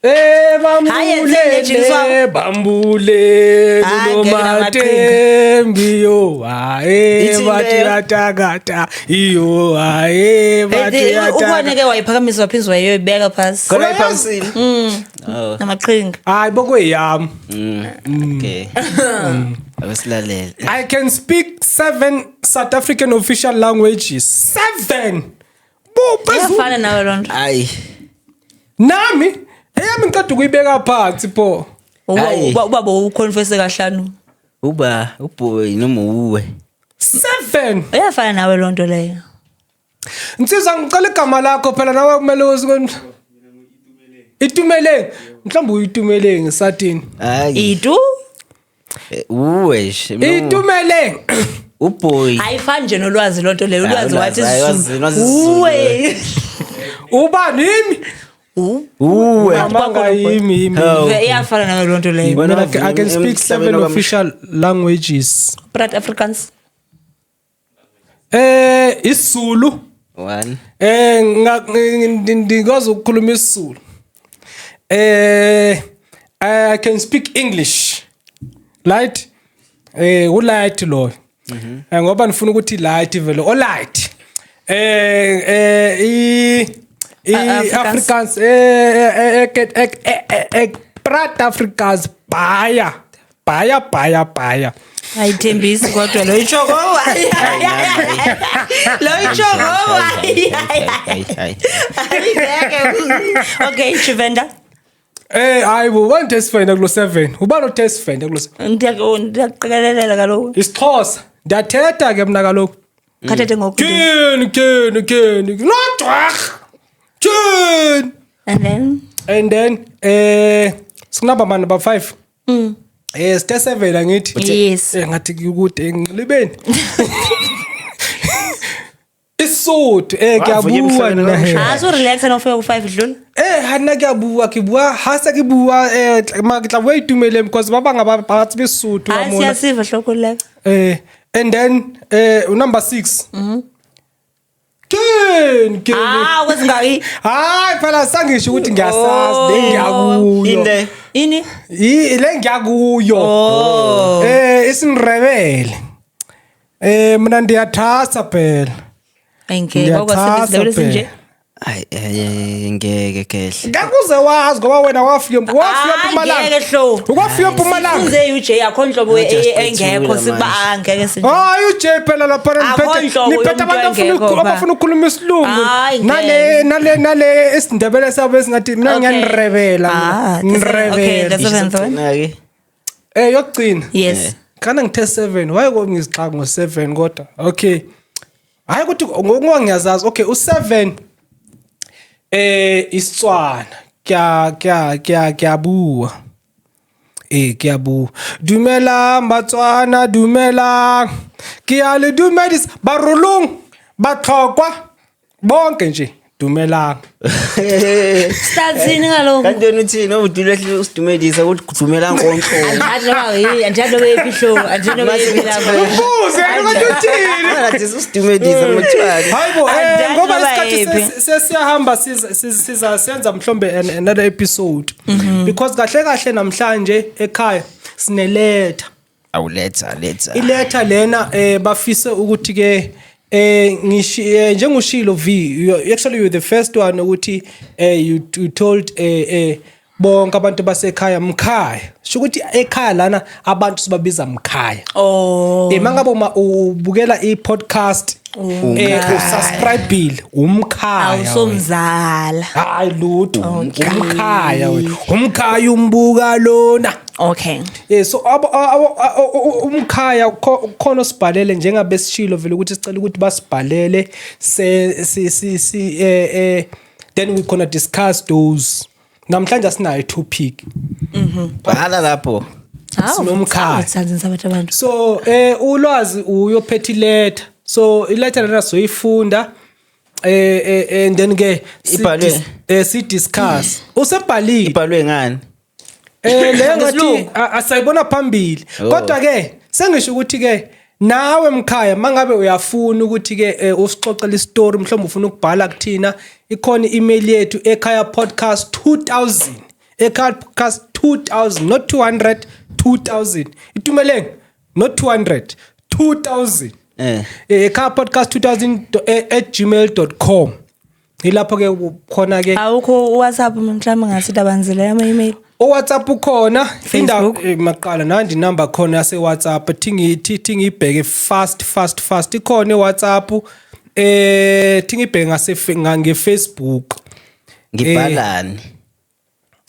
Hayi, enzeni Bambulele lejingiswa. bambule Hayi, ngeke. kunomatembi yo hayi Ithini bathi leyo? yatakata iyo hayi bathi Ukhona yatakata. ke wayiphakamisa waphinde wayoyibeka phasi. Khona iphamisile. Oh. Namaqhinga. Hayi, bokweyami. Okay. Abesilalele. I can speak seven South African official languages. Seven. Bo phezulu. Iyafana nawe loo nto. Hayi. Nami eyami ngiqeda ukuyibeka phansi pho. Hayi. Ubaba uconfesse kahlanu. Uba uboy noma uwe. 7. Uyafana nawe lonto leyo. Nsizwa, ngicela igama lakho phela, nawe kumele uzi. Itumeleng. Mhlawumbe uyitumeleng satini. Hayi. Itu. Uwe nje. Itumeleng. Uboy. Ayifani nje nolwazi lonto leyo. Hayi, Ulwazi wathi ulwazi, hayi, isiZulu. ulwazi isiZulu. Uwe. Uba nimi? Uwe. Amanga yimi yimi. Hawu. Iyafana nawe lonto leyo. Wena Mina, I can speak emhlabeni seven official languages. Prat Africans. isiZulu. One. Ndikwazi ukukhuluma isiZulu. I can speak English. Light. Ulight lo. Ngoba nifuna ukuthi light vele o light. Eh i Afrikaans. Afrikaans Prat Afrikaans baya. Baya baya baya. Ayithembisi kodwa lo ichoko. Lo ichoko. Hayi hayi. Okay, Chivenda. Hayibo, one test finder kulo 7. Ubani o test finder kulo 7? Ndiyaqikelela kaloku. IsiXhosa. Ndiyathetha ke mina kaloku. Khathethe ngoku. Kini kini kini. Not Kini. And then And then sinamba man number 5. Site 7 angithi. Yes. Ngathi kude ngilibeni. Isotho Wavunya kuyabuwa emhlabeni nna he. Ah, so relax nofika ku-5 dlula. Ha nna ke a bua, ke bua ha se ke bua, ma ke tla bua Itumeleng because ba bang ba tsebe Sesotho ka Hayi, mona. siyasiva hlokoleka. And then number 6. Ken ken. Ah, kwezingaki? Hayi phela sangisho ukuthi ngiyasazi le ngiyakuyo. Inde. Ini? Le ngiyakuyo. Oh. IsiNdebele. Mina ndiyathasa phela. Angeke Ndiyathasa kwasindebele sinje. phela. Hayi hayi, ngeke kehle. Ngakuze wazi ngoba wena wafika Hayi, eMpumalanga. ngeke hlo. Ukwafika eMpumalanga. Sifunze UJ akho nhlobo Just engekho ethula siba manje. angeke sinje. Hayi uJ phela lapha Akho niphethe nhlobo niphethe yomuntu abantu abafuna engekho ba. abafuna ukukhuluma isilungu. Hayi, ngeke. Nale isiNdebele sabo esingathi mina Okay. ngiyanirevela. Ah, okay, Ngirebela. the seventh one. Nake. Yokugcina. Yes. Kana ngithe 7 why ko ngizixaka ngo7 kodwa. Okay. Hayi ukuthi ngokuba ngiyazazi. Okay, u7 isiTswana. Kya kya kya kyabuwa. Kyabuwa. Dumelang Batswana, dumelang. Ke a le dumedisa Barolong, Batlokwa bonke nje. Dumelang. Startsini kaloku. Kanti wena uthini udule usidumedisa ukuthi kudumela nkonto. Andiyazi noba yini, andiyazi noba yiphi hlobo, andiyazi noba yiphi lapho. Ubuze ukuthi uthini? Ngathi usidumedisa mthwali. Hayibo Andiyazi ngoba noba isikhathi yiphi. sesiyahamba siza senza mhlombe another episode because kahle kahle namhlanje ekhaya sineletha. Awuletha letha. Iletha lena bafise ukuthi ke ngishi njengoshilo V, actually you're the first one ukuthi you told bonke abantu basekhaya mkhaya. Sho ukuthi ekhaya lana abantu sibabiza mkhaya. Oh. Mangabe uma ubukela i-podcast usubscribeile umkhaya. Wena. Awusomzala. Hayi lutho, umkhaya wena. Umkhaya umbuka lona. Okay. So umkhaya khona osibhalele njengabesishilo vele ukuthi sicela ukuthi basibhalele se si si si then we gonna discuss those. Namhlanje asinayo topic. Bhala lapho. Hawu, Sinomkhaya. sithandisa abantu abantu. So ulwazi uyophethe iletha. So iletha lena soyifunda and then ke Ibhalwe? Si discuss. Usebhalile. Ibhalwe ngani? Le ngathi Ngesilungu. asayibona phambili. Oh. Kodwa ke sengisho ukuthi ke nawe mkhaya mangabe uyafuna ukuthi ke usixoxele istory mhlawumbe ufuna ukubhala kuthina, ikhona i-email yethu ekhaya podcast 2000, ekhaya podcast 2000, not 200, 2000. Itumeleng, not 200, 2000. Ekhaya podcast 2000 @gmail.com. Ilapho ke khona ke. Awukho WhatsApp mhlawumbe ngasithi abanzile ama email. O WhatsApp ukhona. Facebook. Indawo maqala nandi number khona yase WhatsApp, thi ngibheke fast fast fast, ikhona iWhatsApp, thi ngibheke ngase nge Facebook. Ngibhalani?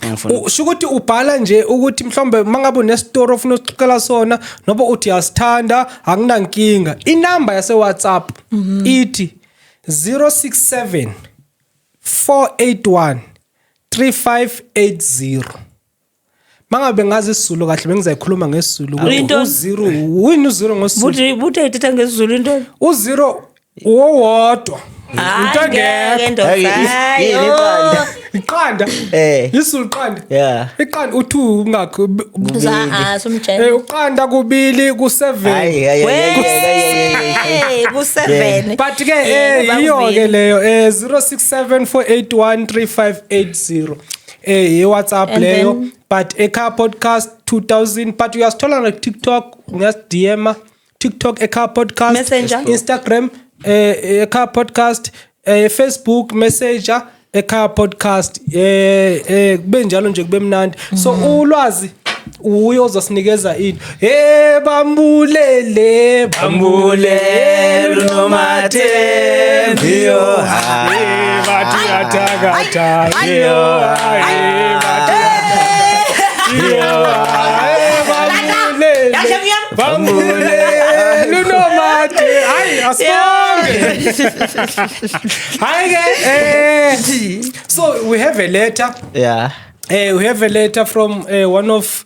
Engifuna Usho ukuthi ubhala nje ukuthi mhlawumbe mangabe unestory ofuna usixoxela sona noba uthi uyasithanda, akunankinga. Inamba yase WhatsApp ithi 067 481 3580. Mangabe ngazi isiZulu kahle, bengizayikhuluma ngesiZulu ukuthi Into- u-zero wini, u-zero ngosiZulu. Buthi buthi ethetha ngesiZulu into. U-zero wowodwa, into Hayi, ngeke engekho. ndoda. Hayi, Hayi, yini iqanda? Iqanda. IsiZulu iqanda. Iqanda u-two ungakho. Ah, sumtshela. Uqanda kubili ku-seven. Hayi, hayi, hayi, hayi, hayi, hayi. Wey, ku-seven. But ke yiyo ke kubili. leyo, 0674813580, i-WhatsApp And leyo. then- But Ekhaya Podcast 2000, but uyasithola na TikTok, uyasi-DM TikTok Ekhaya Podcast. Messenger. Instagram Ekhaya Podcast, Facebook Messenger Ekhaya Podcast, kube njalo nje, kube mnandi. So ulwazi uyo ozosinikeza into. Hey, bambulele, bambulele uNomathembiyo. Hey, bathi athakatha yo, hey, bathi yo, hey, bambulele, Yahle mnyama. bambulele uNomathe. Hayi, asibonge. Hayi ke, so we have a letter. We have a letter from one of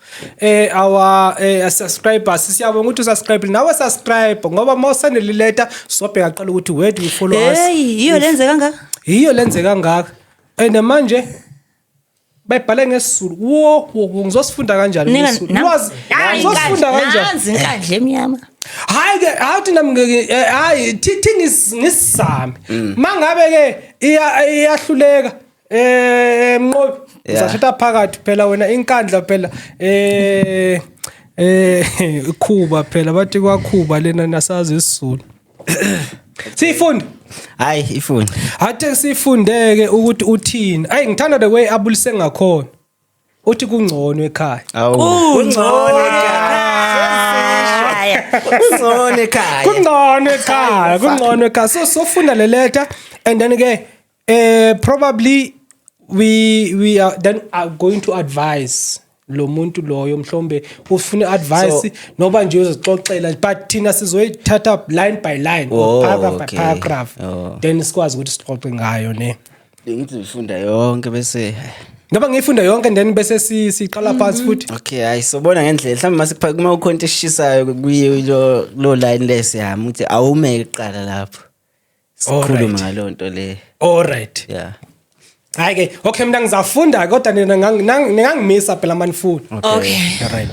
our subscribers. Siyabonga ukuthi usubscribe. Nawe subscribe ngoba mawusendele letter sobheka qala ukuthi where do you follow us. Hey, yiyo lenze kangaka. Yiyo lenze kangaka. And manje bayibhale ngesiZulu. Wo wo wo, ngizosifunda kanjani Nika ngesiZulu? Lwazi, Hayi, ngizosifunda kanjani? Nansi inkandla emnyama. Hayi ke, hathi nami ngeke, hayi, thi ngisizame. Mangabe ke iyahluleka, Mnqobi, uzathatha phakathi phela wena inkandla phela, ikhuba phela, bathi kwakhuba lena, nasazi isiZulu. Sifunde. Hayi, ifunde. Athe sifundeke ukuthi uthini. Ayi, ngithanda the way abulise ngakhona. Uthi kungcono ekhaya. Awu, kungcono ekhaya, kungcono ekhaya. Kungcono ekhaya, kungcono ekhaya. So sofunda le letter and then ke probably we are then are going to advise lo muntu loyo, mhlombe ufuna advice noba nje uzixoxela, but thina sizoyithatha line by line or paragraph by paragraph, then sikwazi ukuthi sixoxe ngayo ne. Ngithi uyifunda yonke bese Ngoba ngiyifunda yonke and then bese siqala phansi futhi. Okay, hayi, sobona ngendlela mhlawumbe masikupha kuma ukhona into eshishayo kuye lo line lesiyami ukuthi awume kuqala lapho sikhulume ngalo nto le. All right. Hayi ke, okay, mina ngizafunda kodwa nina ningangimisa phela manifuna. Okay. Alright.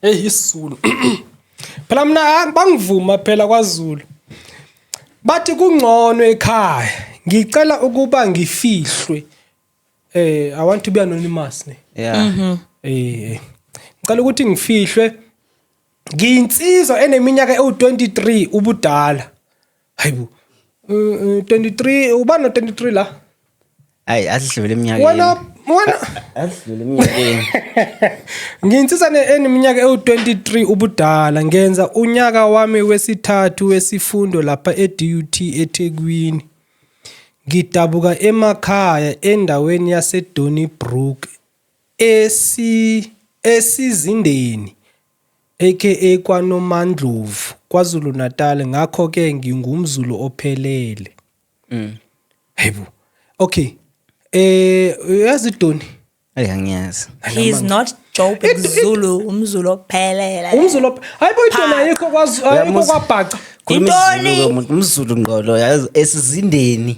Hey, isiZulu. Phela mina, bangivuma phela kwaZulu. Bathi kungcono ekhaya. Ngicela ukuba ngifihlwe. I want to be anonymous ne. Ngicela ukuthi ngifihlwe. Ngiyinsizwa eneminyaka ewu23 ubudala. Hayibo. 23, ubani no 23 la? Hayi, asidlule eminyakeni. Wena wena. Asidlule eminyakeni. Ngiyinsizwa eneminyaka ewu23 ubudala, ngenza unyaka wami wesithathu wesifundo lapha eDUT eThekwini. Ngidabuka emakhaya endaweni yaseDonnybrook esizindeni aka kwaNomandlovu, KwaZulu Natal, ngakho ke ngingumZulu ophelele. Hayibo. Okay. Uyazi Doni? Hayi, angiyazi. He is not Joburg Zulu, umZulu ophelele. UmZulu hayibo, iDoni ayikho kwaZulu, ayikho kwaBhaca. Khuluma Intoni? isiZulu ke, umuntu umZulu ngqolo yazi esizindeni.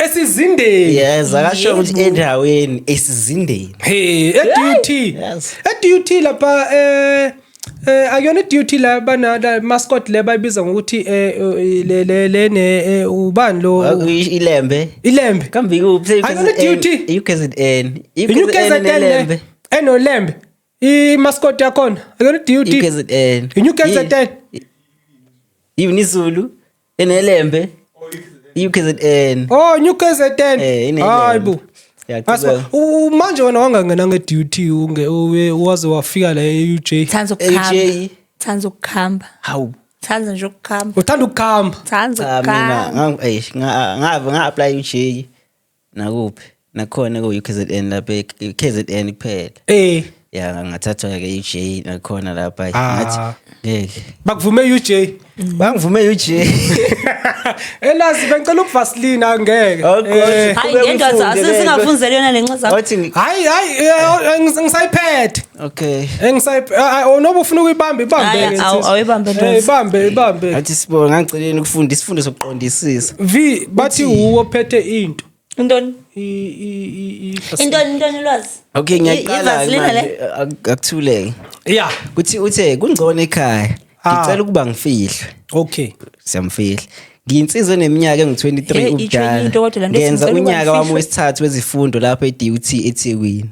Esizindeni. Yes, akasho ukuthi endaweni, esizindeni. Hey, eDUT. Yes. EDUT lapha, akuyona iDUT la bana la mascot le bayibiza ngokuthi le ne ubani lo? Ilembe. Ilembe. Kambe ikuphi? Akuyona iDUT. UKZN. IUKZN enembe. Enolembe. I mascot yakhona. Akuyona iDUT. UKZN. IUKZN. Yini isiZulu enelembe? UKZN. Oh, UKZN. Inelembe. Hayibo. Yeah, Asba, qhubeka. manje wena wangangena nge-DUT unge waze wafika la e-UJ. Thanda ukukhamba. AJ. Thanda ukukhamba. Hawu. Thanda nje ukukhamba. Uthanda ukukhamba. Thanda Cha, mina ukukhamba. eish, ngave nga-apply UJ nakuphi? Nakhona ku UKZN lapha KZN kuphela. Ya, ngathathwa ke UJ nakhona lapha. Ah. Ngathi ngeke. Bakuvume UJ? Bangivume UJ. Elazi bengicela ukuvaseline, angeke. Oh, God. Hayi ngendoda, asingafunzeli yona le nxa zakho. Wathi Hayi hayi, ngisayiphethe. Okay. Engisayiphethe, noba ufuna ukuyibamba ibambe. Hayi, ke, awuyibambe, ndoda. Ibambe ibambe. Athi sibonga, ngangiceleni ukufunda isifundo sokuqondisisa. V bathi uwo ophethe into. Intoni? I Intoni, intoni, lwazi? Okay, ngiyaqala I-Vaseline manje le? Akuthuleke. Yeah. Kuthi uthe kungcono ekhaya. Ah. Ngicela ukuba ngifihlwe. Okay. Siyamfihla. Ngiyinsizwa eneminyaka engu-23 Hey, itsho ubudala. into kodwa le nto ethi Ngenza ngicela ukuba unyaka wami ngifihlwe. wesithathu wezifundo lapha e-DUT eThekwini.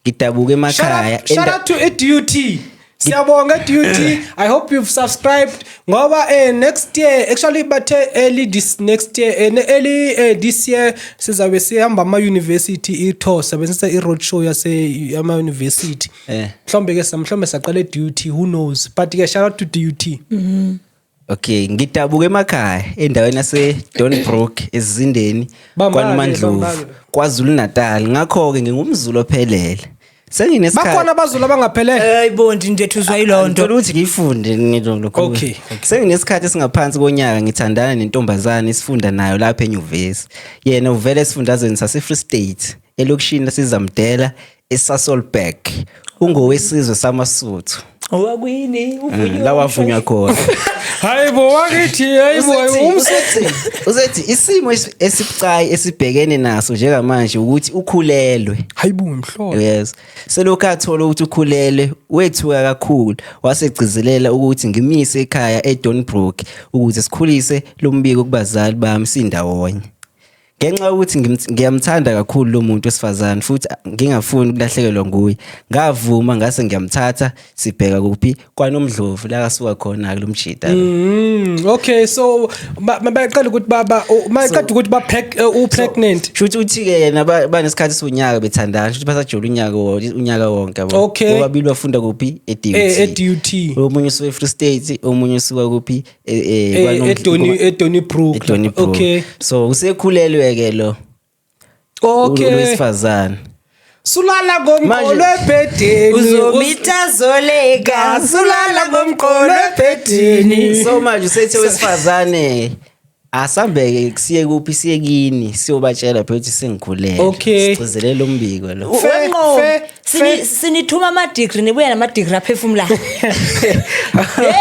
Ngidabuka emakhaya. Shout out to DUT. Siyabonga DUT. I hope you've subscribed ngoba next year, actually bathe early this next year, early this year sizabe sihamba ama university i-tour, sebenzisa i-road show yase ama university. Mhlawumbe ke mhlawumbe saqala e-DUT, who knows, but ke shout out to DUT. Okay, ngidabuka emakhaya endaweni yase Donnybrook ezindeni Bamba-ke, kwaNomandlovu bamba-ke. KwaZulu Natal. Ngakho ke ngingumZulu ophelele. Senginesikhathi Bakhona abaZulu abangaphelele. Hayi bo, ndindethuzwa yiloo nto. Ngicela ukuthi ngiyifunde ngilo lokhu. Okay. Senginesikhathi esingaphansi konyaka ngithandana nentombazane esifunda nayo lapha enyuvesi. Yena uvela esifundazweni sase Free State, elokishini laseZamdela eSasolburg. Ungowesizwe samaSuthu. Owakwini uvunywe. La wavunywa khona. Hayi bo wakithi, hayi bo. Usethi isimo esibucayi esibhekene naso njengamanje ukuthi ukhulelwe. Hayi bo, mhlobo. Yes. Selokhu athola ukuthi ukhulelwe, wethuka kakhulu, wasegcizelela ukuthi ngimise ekhaya eDonnybrook ukuze sikhulise lo mbiko kubazali bami sindawonye. Ngenxa yokuthi ngiyamthanda kakhulu lo muntu wesifazane futhi ngingafuni ukulahlekelwa nguye, ngavuma ngase ngiyamthatha sibheka kuphi kwaNomdlovu la kasuka khona lo mjida lo. Okay, so baqala ukuthi baba maqeda ukuthi ba u pregnant. Shuthi uthi ke yena banesikhathi sonyaka bethandana, shuthi basajola unyaka wonke yabo. Okay. Bobabili bafunda kuphi? E-DUT. E-DUT. Omunye usuka e-Free State, omunye usuka kuphi? eDonnybrook. eDonnybrook. Okay. So usekhulelwe ke lo. Okay. Wesifazane. Sulala ngomqolo ebhedeni. Uzomitha zoleka. Sulala ngomqolo ebhedeni. So manje usethe wesifazane asambeke siye kuphi, siye kini siyobatshela phela ukuthi sengikhulelwe. Okay. Sigcizelela umbiko lo. Wenqo. Fe- Sinithuma ama-degree, nibuye nama-degree aphefumulayo.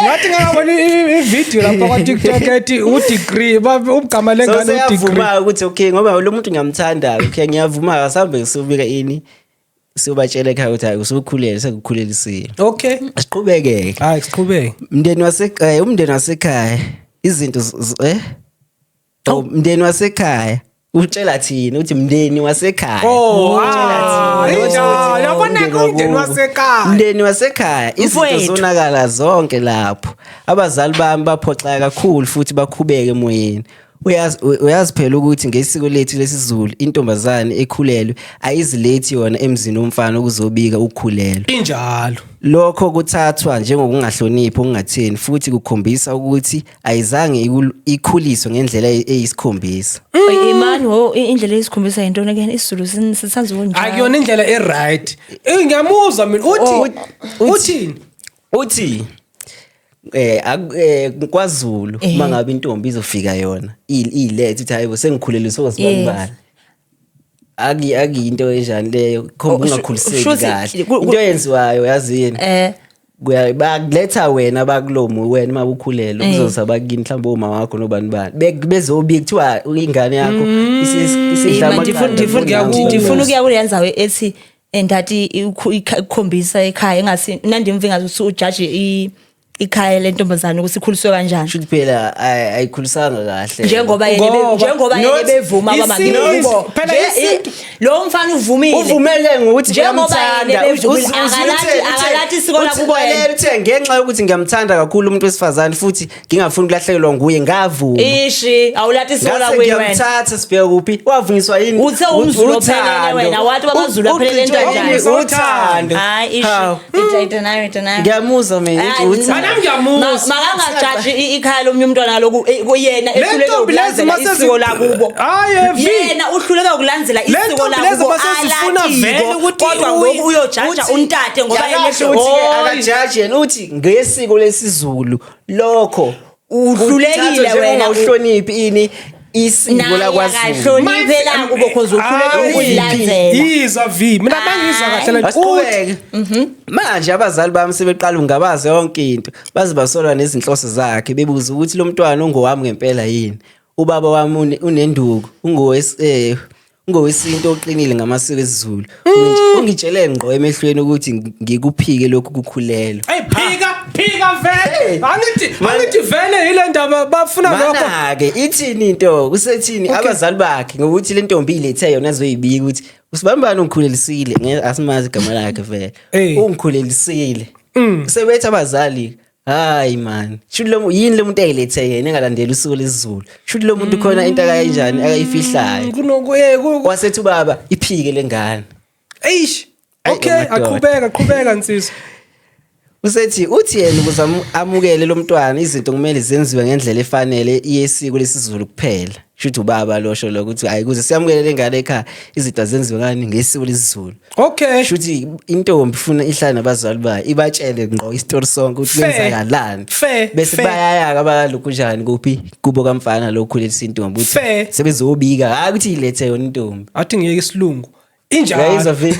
Ngathi ngabona i-video lapha kwa TikTok ethi u degree ugama So lengane u degree. seyavuma ukuthi okay, ngoba lo muntu ngiyamthanda, okay ngiyavuma, asambe siyobika ini, siyobatshela ekhaya ukuthi hayi usukhulelwe, sengikukhulelisile. Okay. Siqhubeke. Hayi siqhubeke. Umndeni wasekhaya, umndeni wasekhaya izinto Oh, mndeni wasekhaya utshela thina ukuthi mndeni wasekhaya. Oh, Utshela ah, thina ukuthi injalo. Yabona umndeni umndeni wakubo. wasekhaya. Mndeni wasekhaya izinto Mfowethu. zonakala zonke lapho. Abazali bami baphoxeka kakhulu futhi bakhubeke emoyeni. Uyazi phela ukuthi ngesiko lethu lesiZulu intombazane ekhulelwe ayizilethi yona emzini womfana ukuzobika ukukhulelwa. Injalo. Lokho kuthathwa njengokungahloniphi okungatheni futhi kukhombisa ukuthi ayizange ikhuliswe ngendlela eyisikhombisa. Imani wo, indlela eyisikhombisa yintoni ke? IsiZulu sithanda ukunjalo. Akuyona indlela e-right. Ngiyamuzwa mina uthi uthini? Uthi kwaZulu mangabe intombi izofika yona ilethe ithi hayibo sengikhulelwe sokuzibani bani. Aki into enjani leyo, khomba Oh, ungakhuliseki shuthi kahle. Into eyenziwayo yazini? Kuya bakuletha wena bakulomo wena uma ukhulelwe kuzoza bakini mhlawumbe oma wakho nobani bani. Bezobika kuthiwa ingane yakho isidla Ima, amaqanda. ndifuna ukuya kule ndzawo ethi endathi ikhombisa ekhaya engasi nandimva ngathi ujaji ikhaya lentombazane ukuthi ikhuliswe kanjani. Shuthi phela ayikhulisanga kahle. Njengoba yena Ngoba- njengoba yena Not bevuma kwaba isintu, ngikubo. phela Nje, isintu. lo mfana uvumile. Uvumele ngokuthi Njengoba yena ngiyamthanda. bevumile, akalathi isiko lakubo yena. Uthe ngenxa yokuthi ngiyamthanda kakhulu umuntu wesifazane futhi ngingafuni ukulahlekelwa nguye ngavuma. Ishi, awulathi isiko Ngase lakwenu wena. ngiyamthatha sibheka kuphi? Wavunyiswa yini? Uthe umZulu ophelele wena, wathi babaZulu aphelele into Ugqitshwe enjani? yini? Uthando. Hayi ishi. Hawu. Ita ita nayo, ita nayo. Ngiyamuzwa mina Hayi, uthi uthando. Nami ngiyamuzwa. Makangajaji ikhaya lomnye umntwana kaloku, kuyena Le ehluleke ntombi lezi ukulandzela masezi- isiko lakubo. Hhayi, V. Yena uhluleke ukulandzela Le isiko ntombi lezi lakubo masezifuna vele alatiko, ukuthi kodwa ngoku uyojaja untate ngoba Yakasho enehlo- ukuthi-ke Oy. akajaji yena, uthi ngesiko lesiZulu lokho Uhlulekile kuthathwa wena. njengokungahloniphi ini isiko Naye lakwaZulu. akahloniphi elakubo cause uhluleke Hayi. ukulilandzela. Yizwa V, mina mangizwa kahle le nto. Asiqhubeke. Manje abazali bami sebeqala ukungabaza yonke into, baze basolwa nezinhloso zakhe, bebuza ukuthi lo mntwana ungowami ngempela yini. Ubaba wami unenduku, ungowesintu oqinile ngamasiko esiZulu. Ungitshele ngqo emehlweni ukuthi ngikuphike lokhu kukhulelwa. Hey, phika, phika vele. Hey. Angithi vele yile ndaba bafuna lokho. Mana-ke ithini into, kusethini abazali bakhe ngokuthi le ntombi ilethe yona azoyibika ukuthi usibambani ungikhulelisile, asimazi igama lakhe vele. Hey. Ungikhulelisile. Sebethi abazali, hayi man, shuthi lo yini lo muntu ayilethe yena engalandeli usuku lesiZulu, shuthi lo muntu khona into akayinjani akayifihlayo. Wasethi ubaba iphike lengane. Eish. Ayi, Okay, madoda. aqhubeka, qhubeka nsizwa. Usethi uthi yena ukuze amukele lo mntwana izinto kumele zenziwe ngendlela efanele yesiko lesiZulu kuphela. Shuthi ubaba losho lokho ukuthi hayi ukuze siyamukele lengane ekhaya izinto azenziwe ngani ngesiko lesiZulu. Okay. Shuthi intombi ifuna ihlale nabazali bayo ibatshele ngqo isitori sonke ukuthi Fair. kwenzakalani. Fair, Bese fair. bayayaka abalokhu njani kuphi kubo kamfana lokhu khulelisa intombi ukuthi Fair. sebezobika hayi ukuthi ilethe yona intombi. Athi ngiyeke isilungu. Injalo. Uyayizwa vele?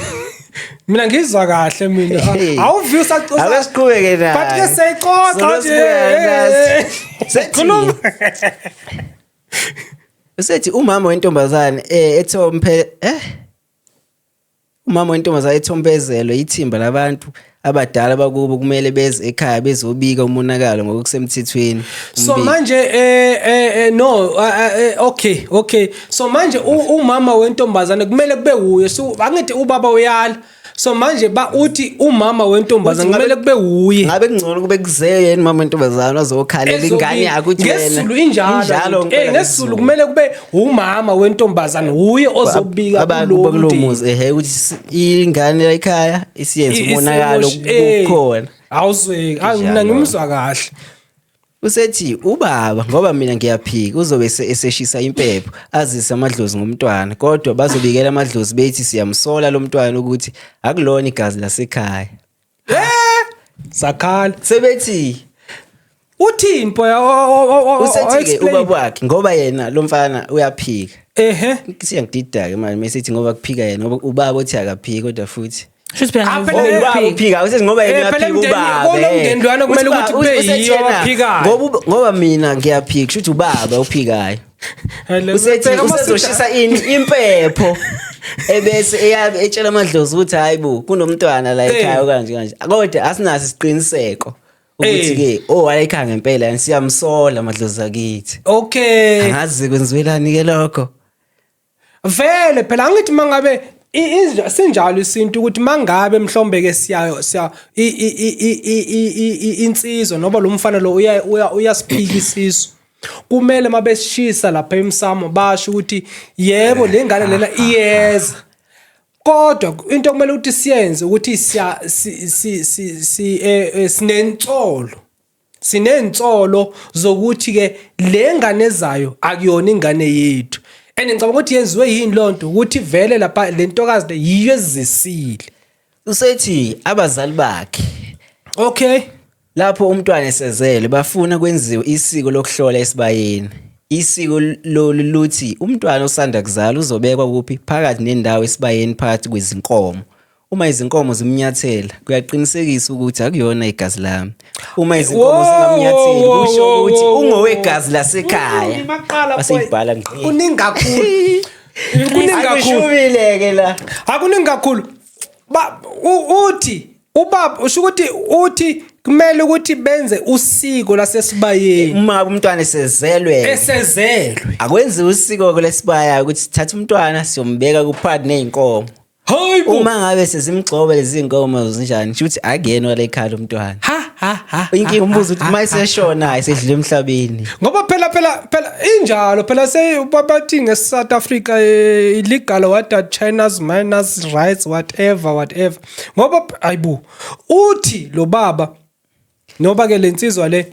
Mina ngizwa kahle mina. Hey. Awuvi usaxoxa. Ake siqhubeke naye. But ke siyayixoxa Solo nje. sibuya nathi. Sethi- Khuluma. Usethi umama wentombazane ethompe umama wentombazane ethombezelwe ithimba labantu abadala bakubo kumele beze ekhaya bezobika umonakalo ngokusemthethweni. So Umbiko. manje no, okay, okay. So manje umama wentombazane kumele kube uye. So angithi ubaba uyala. So manje ba uthi umama wentombazane Uthi kumele kube uye. Ngabe kungcono kube kuze yena umama wentombazane ozokhalela ingane yakhe ukuthi wena NgesiZulu injalo. Injalo ngempela NgesiZulu kumele kube umama wentombazane uye ozobika abantu kulowo kulowo mndeni. muzi ukuthi ingane la ekhaya isiyenze umonakalo kukhona. Awuzweki, hayi mina Injalo. ngimzwa kahle. Usethi ubaba ngoba mina ngiyaphika uzobe eseshisa impepho azise amadlozi ngomntwana, kodwa bazobikela amadlozi bethi siyamsola lo mntwana ukuthi akulona igazi lasekhaya. Sakhala. Sebethi Uthini boya? Usethi ke Explain. ubaba wakhe ngoba yena lo mfana uyaphika. Siyangidida ke manje mesithi ngoba kuphika yena, ngoba ubaba uthi akaphiki kodwa futhi Shuthi phela Ah, ngivume phela- Oh, ubaba ukuphika. uphika, usethi ngoba yena Phela uyaphika emndeni- ubaba. kulo mndeni lwana kumele Uthi ukuthi kube usethi yiyo yena, abaphikayo. ngoba mina ngiyaphika, shuthi ubaba uphikayo. Hele, Usethi bheka ama- usezoshisa ini impepho ebese eyabe etshela amadlozi ukuthi hayi bo kunomntwana la ekhaya kanje kanje, kodwa asinaso isiqiniseko ukuthi ke owala ekhaya ngempela yani siyamsola amadlozi akithi. Okay. Angazi kwenziwelani ke lokho. Vele phela angithi mangabe sinjalo isintu ukuthi mangabe mhlombe ke siya siya insizwa noba lo mfana lo uyasiphika isisu, kumele mabesishisa lapha emsamo basho ukuthi yebo le ngane lena iyeza, kodwa into okumele ukuthi siyenze ukuthi siya si si si si sinensolo, sinensolo zokuthi ke le ngane ezayo akuyona ingane yethu. And ngicabanga ukuthi yenziwe yini lonto ukuthi vele lapha le ntokazi le yiyo ezisile. Usethi abazali bakhe Okay. lapho umntwana esezele bafuna kwenziwe isiko lokuhlola esibayeni. Isiko lolu luthi umntwana osanda kuzalwa uzobekwa kuphi phakathi nendawo esibayeni phakathi kwezinkomo. Uma izinkomo zimnyathela kuyaqinisekisa ukuthi akuyona igazi lami. Uma izinkomo Wo, zingamnyatheli wo, kusho wo, ukuthi wo, wo. ungowegazi lasekhaya. Maqala boy. Baseyibhala ngqi. Kuningi kakhulu. Kuningi kakhulu. Akushubile ke la. Akuningi kakhulu. Ba uthi ubaba usho ukuthi uthi kumele ukuthi benze usiko lasesibayeni. Uma umntwana esezelwe. Esezelwe. Akwenziwe usiko lesibaya ukuthi sithathe umntwana siyombeka kuphakathi nezinkomo. Hayi bo. Uma ngabe sezimgcoba lezi zinkomo zinjani, sho ukuthi akuyena wale ekhaya lomntwana. Ha ha ha. Inkinga umbuzo ukuthi uma eseshona esedlule emhlabeni. Ngoba phela phela phela injalo phela sebabathi ngeSouth Africa illegal what are China's minors rights whatever whatever. Ngoba ayibo uthi lo baba Noba ke lensizwa le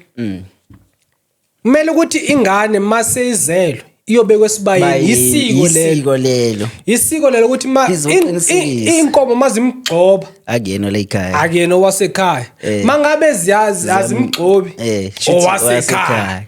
kumele ukuthi ingane mase izelwe iyobekwa esibayeni, isiko lelo. Isiko lelo. Isiko lelo ukuthi ma Lizoqinisekisa. inkomo mazimgxoba, Akuyena la ekhaya. Akuyena owasekhaya. Mangabe ziyazi azimgxobi, Shuthi owasekhaya.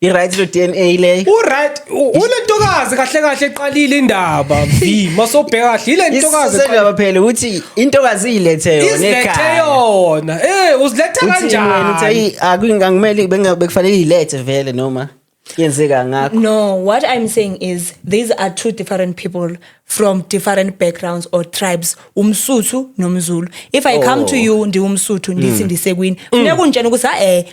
I-right lo DNA leyo. Uright, ulentokazi kahle kahle eqalile indaba v masobheka kahle ile ntokazi. Isendaba phela ukuthi intokazi iyilethe yona Izilethe ekhaya. yona, uzilethe Uthi wena uthi kanjani? ayi, angimele bekufanele iyilethe vele noma yenzeka ngakho. No, what I'm saying is these are two different people from different backgrounds or tribes, umSuthu nomZulu. If I come to you ndiwumSuthu ndithi ndisekwini, funeka ungitshene ukuthi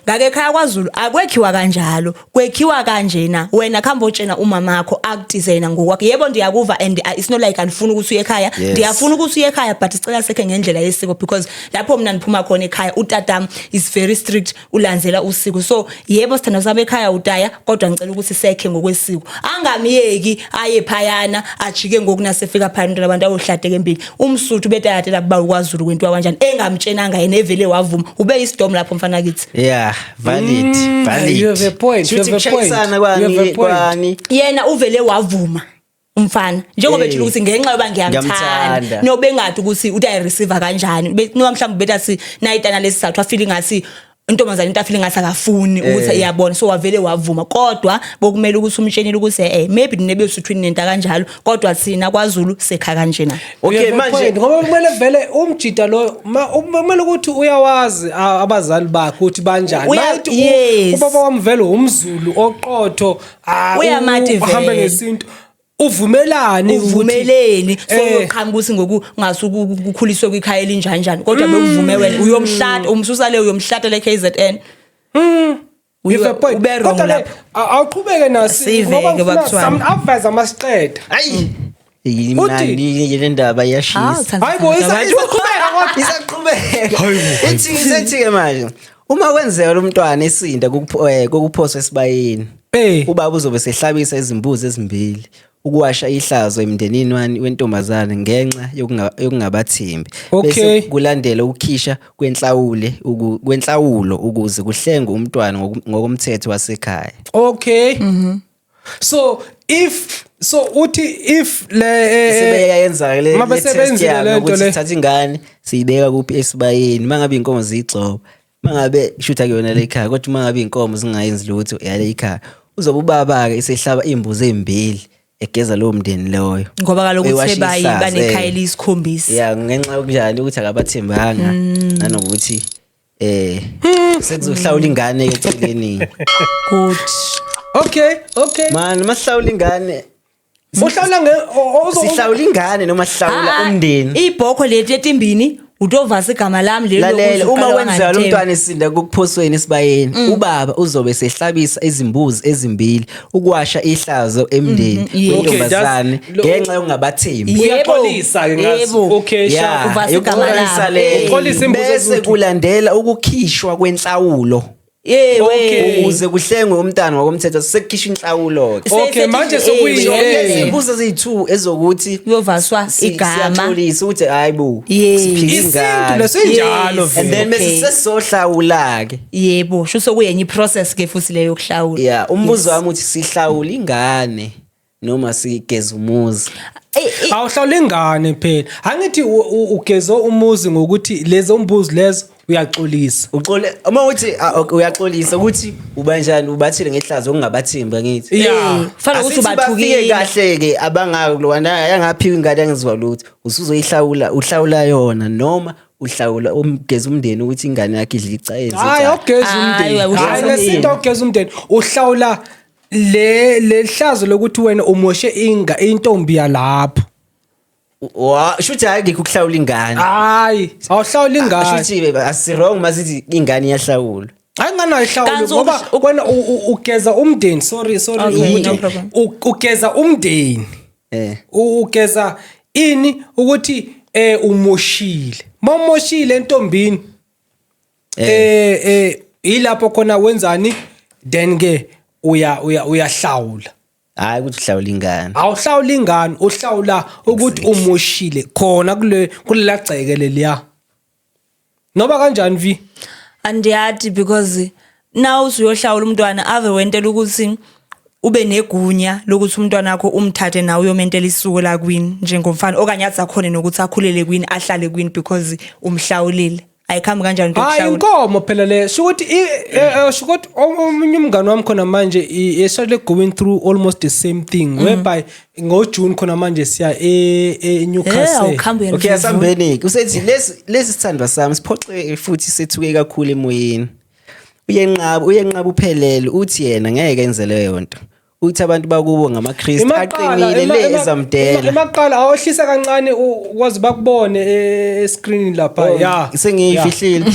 ngake ekhaya kwaZulu akwekhiwa kanjalo, kwekhiwa kanjena. Wena khamba otshena umamakho akutize yena ngokwakhe. Yebo, ndiyakuva and it's not like andifuni ukuthi uye ekhaya. Ndiyafuna ukuthi uye ekhaya, but sicela sekhe ngendlela yesiko because lapho mina ndiphuma khona ekhaya utatam is very strict, ulandzela usiko. So yebo, sithanda sami ekhaya utaya, kodwa ngicela ukuthi sekhe ngokwesiko. Angamiyeki aye phayana ajike ngoku nasefika phayana into abantu ayohlateka embili. UmSuthu betayatela kuba kwaZulu kwentiwa kanjani engamtshenanga yena evele wavuma. Ube isidomu lapho mfana kithi. Yeah, valid, valid. You have a point, you Shuthi have a point, kushayisana you have a kwani point. kwani. Yena uvele wavuma umfana njengoba etshela ukuthi ngenxa yoba ngiyamthanda, Ngiyamthanda. nobengadi ukuthi utayireceive kanjani. Noma mhlawumbe betathi nayitana lesizathu afile ngathi intombazane into afile ngathi akafuni ukuthi iyabona, so wavele wavuma. Kodwa bokumele ukuthi umtshenile ukuthi maybe nebesuthwini nento kanjalo, kodwa thina kwaZulu sekha kanjena. Okay, You have a manje point, ngoba kumele vele umjida lo kumele ukuthi uyawazi abazali bakhe ukuthi banjani. Mayethi ubaba wami vele umZulu oqotho, Uyamati uhambe vele. ngesintu, uvumelani ukuthi Uvumeleni, so uyoqhamuka ukuthi ngoku ngasuku ukukhuliswe kwikhaya elinjani, kodwa bekuvume wena uyomhlata umsusa le uyomhlata le KZN. You have a point. Ube wrong Kodwa ke, lapho. Awuqhubeke nasi Sive ngoba ke ngifuna bakuthiwani. some aveze amasiqeda. Ayi. Imnandi le ndaba iyashisa. Hayi bo, isaqhubeka kodwa. Isaqhubeka. Ithi isethi ke manje. Uma kwenzeka lo mntwana esinda kokuphoswa esibayeni. Ubaba uzobe sehlabisa izimbuzi ezimbili ukuwasha ihlazo emndenini wani wentombazane ngenxa yokungabathembi. Bese kulandela ukukhisha kwenhlawulo ukuze kuhlengwe umntwana ngokomthetho wasekhaya. Okay. So if so uthi if le Sebeyayenza le Uma le test besebenzile yabo le nto ukuthi le. sithatha ingane siyibeka kuphi esibayeni, mangabe inkomo ziyigxoba, mangabe shutha kuyona le ekhaya, kodwa uma ngabe inkomo zingayenzi lutho yale ekhaya, uzobe ubaba ke esehlaba imbuzi ezimbili egeza lowo mndeni loyo. Ngoba kaloku Ewasha uthe bayi ihlazo, banekhaya eliyisikhombisa. Yeah, ngenxa yokunjani ukuthi akabathembanga nanokuthi sekuzohlawula ingane eceleni. Good. Okay, okay. Man, masihlawula ingane. Uhlawula nge Sihlawula ingane noma sihlawula umndeni? Ibhokho lethu etimbini utovasa igama lami lelo Lalela, ukuthi uma uqala wenzeka lo wanganithembi. mntwana esinda kokuphosweni esibayeni, ubaba uzobe sehlabisa izimbuzi ezimbili ukuwasha ihlazo emndeni wentombazane Okay, just- ngenxa yokungabathembi. Yebo, Uyaxolisa ke ngazi. yebo. Okay, Yeah, sharp. Uvasa igama yokuxolisa labo. leyo. Uxolisa imbuzi Bese eziwu-two. kulandela ukukhishwa kwenhlawulo. Yewe. Ukuze kuhlengwe umntana ngokomthetho sekukhishwa inhlawulo ke. Okay, manje sekuyi- Izimbuzi eziyi-2 ezokuthi Kuyovaswa igama. siyaxolisa ukuthi hayi bo, Yes. siphila Isintu ingane. lesinjalo Yes. And then vele. bese sesizohlawula ke. Yebo, sho sekuyenye iprocess ke futhi leyo yokuhlawula. Yeah, umbuzo wami uthi sihlawula ingane noma sigeza umuzi? Awuhlawula ingane phela. Angithi ugeze umuzi ngokuthi lezo mbuzi lezo uyaxolisa. Uxole uma uthi okay, uyaxolisa ukuthi ubanjani ubathile ngehlazo okungabathembi angithi. Yeah. Kufanele ukuthi Asithi bafike ubathukile. kahle ke abangako kulwana yangaphiwa ingane yangizwa lutho. Usuzoyihlawula, uhlawula yona noma uhlawula umgeza umndeni ukuthi ingane yakhe idle ica Hayi, awugeza Hayi, umndeni. awugeza Hayi, umndeni. lesinto awugeza umndeni. Uhlawula le hlazo lokuthi wena umoshe intombi yalapho. Wa, shuthi hayi ngikho ukuhlawula ingane. Hayi, awuhlawula ingane. Shuthi asi wrong masithi ingane iyahlawulwa. Hayi, ingane ayihlawuli Kanti ngoba wena ugeza umndeni. Sorry, sorry, Okay, ukuthi no problem. ugeza umndeni. Ugeza ini ukuthi umoshile. Mawumoshile entombini. Ilapho khona wenzani? Then ke uyahlawula. Hayi ukuthi uhlawula ingane. Awuhlawula ingane, uhlawula ukuthi umoshile khona kulela gceke leliya. Noba kanjani vi? Andiyati because now usuyohlawula umntwana ave wentela ukuthi ube negunya lokuthi umntwana wakho umthathe nawe uyomentela isuku la kwini njengomfana, okanye athi akhone nokuthi akhulele kwini, ahlale kwini because umhlawulile. Ayikhambi kanjani into Hayi, yokuhlawula? inkomo phela le, shukuthi shukuthi omunye umngane wami khona manje esale going through almost the same thing, whereby ngoJune khona manje siya e Newcastle. Awukhambi uyena. Okay, asambeni. Usethi lesi sithandwa sami siphoxeke futhi sethuke kakhulu emoyeni. Uyenqaba uphelele, uthi yena ngeke enze leyo nto. Uthi abantu bakubo ngamaKristu aqinile le ezamdela. Emaqala awehlisa kancane ukwazi bakubone escreenini lapha, ya. Sengiyifihlile.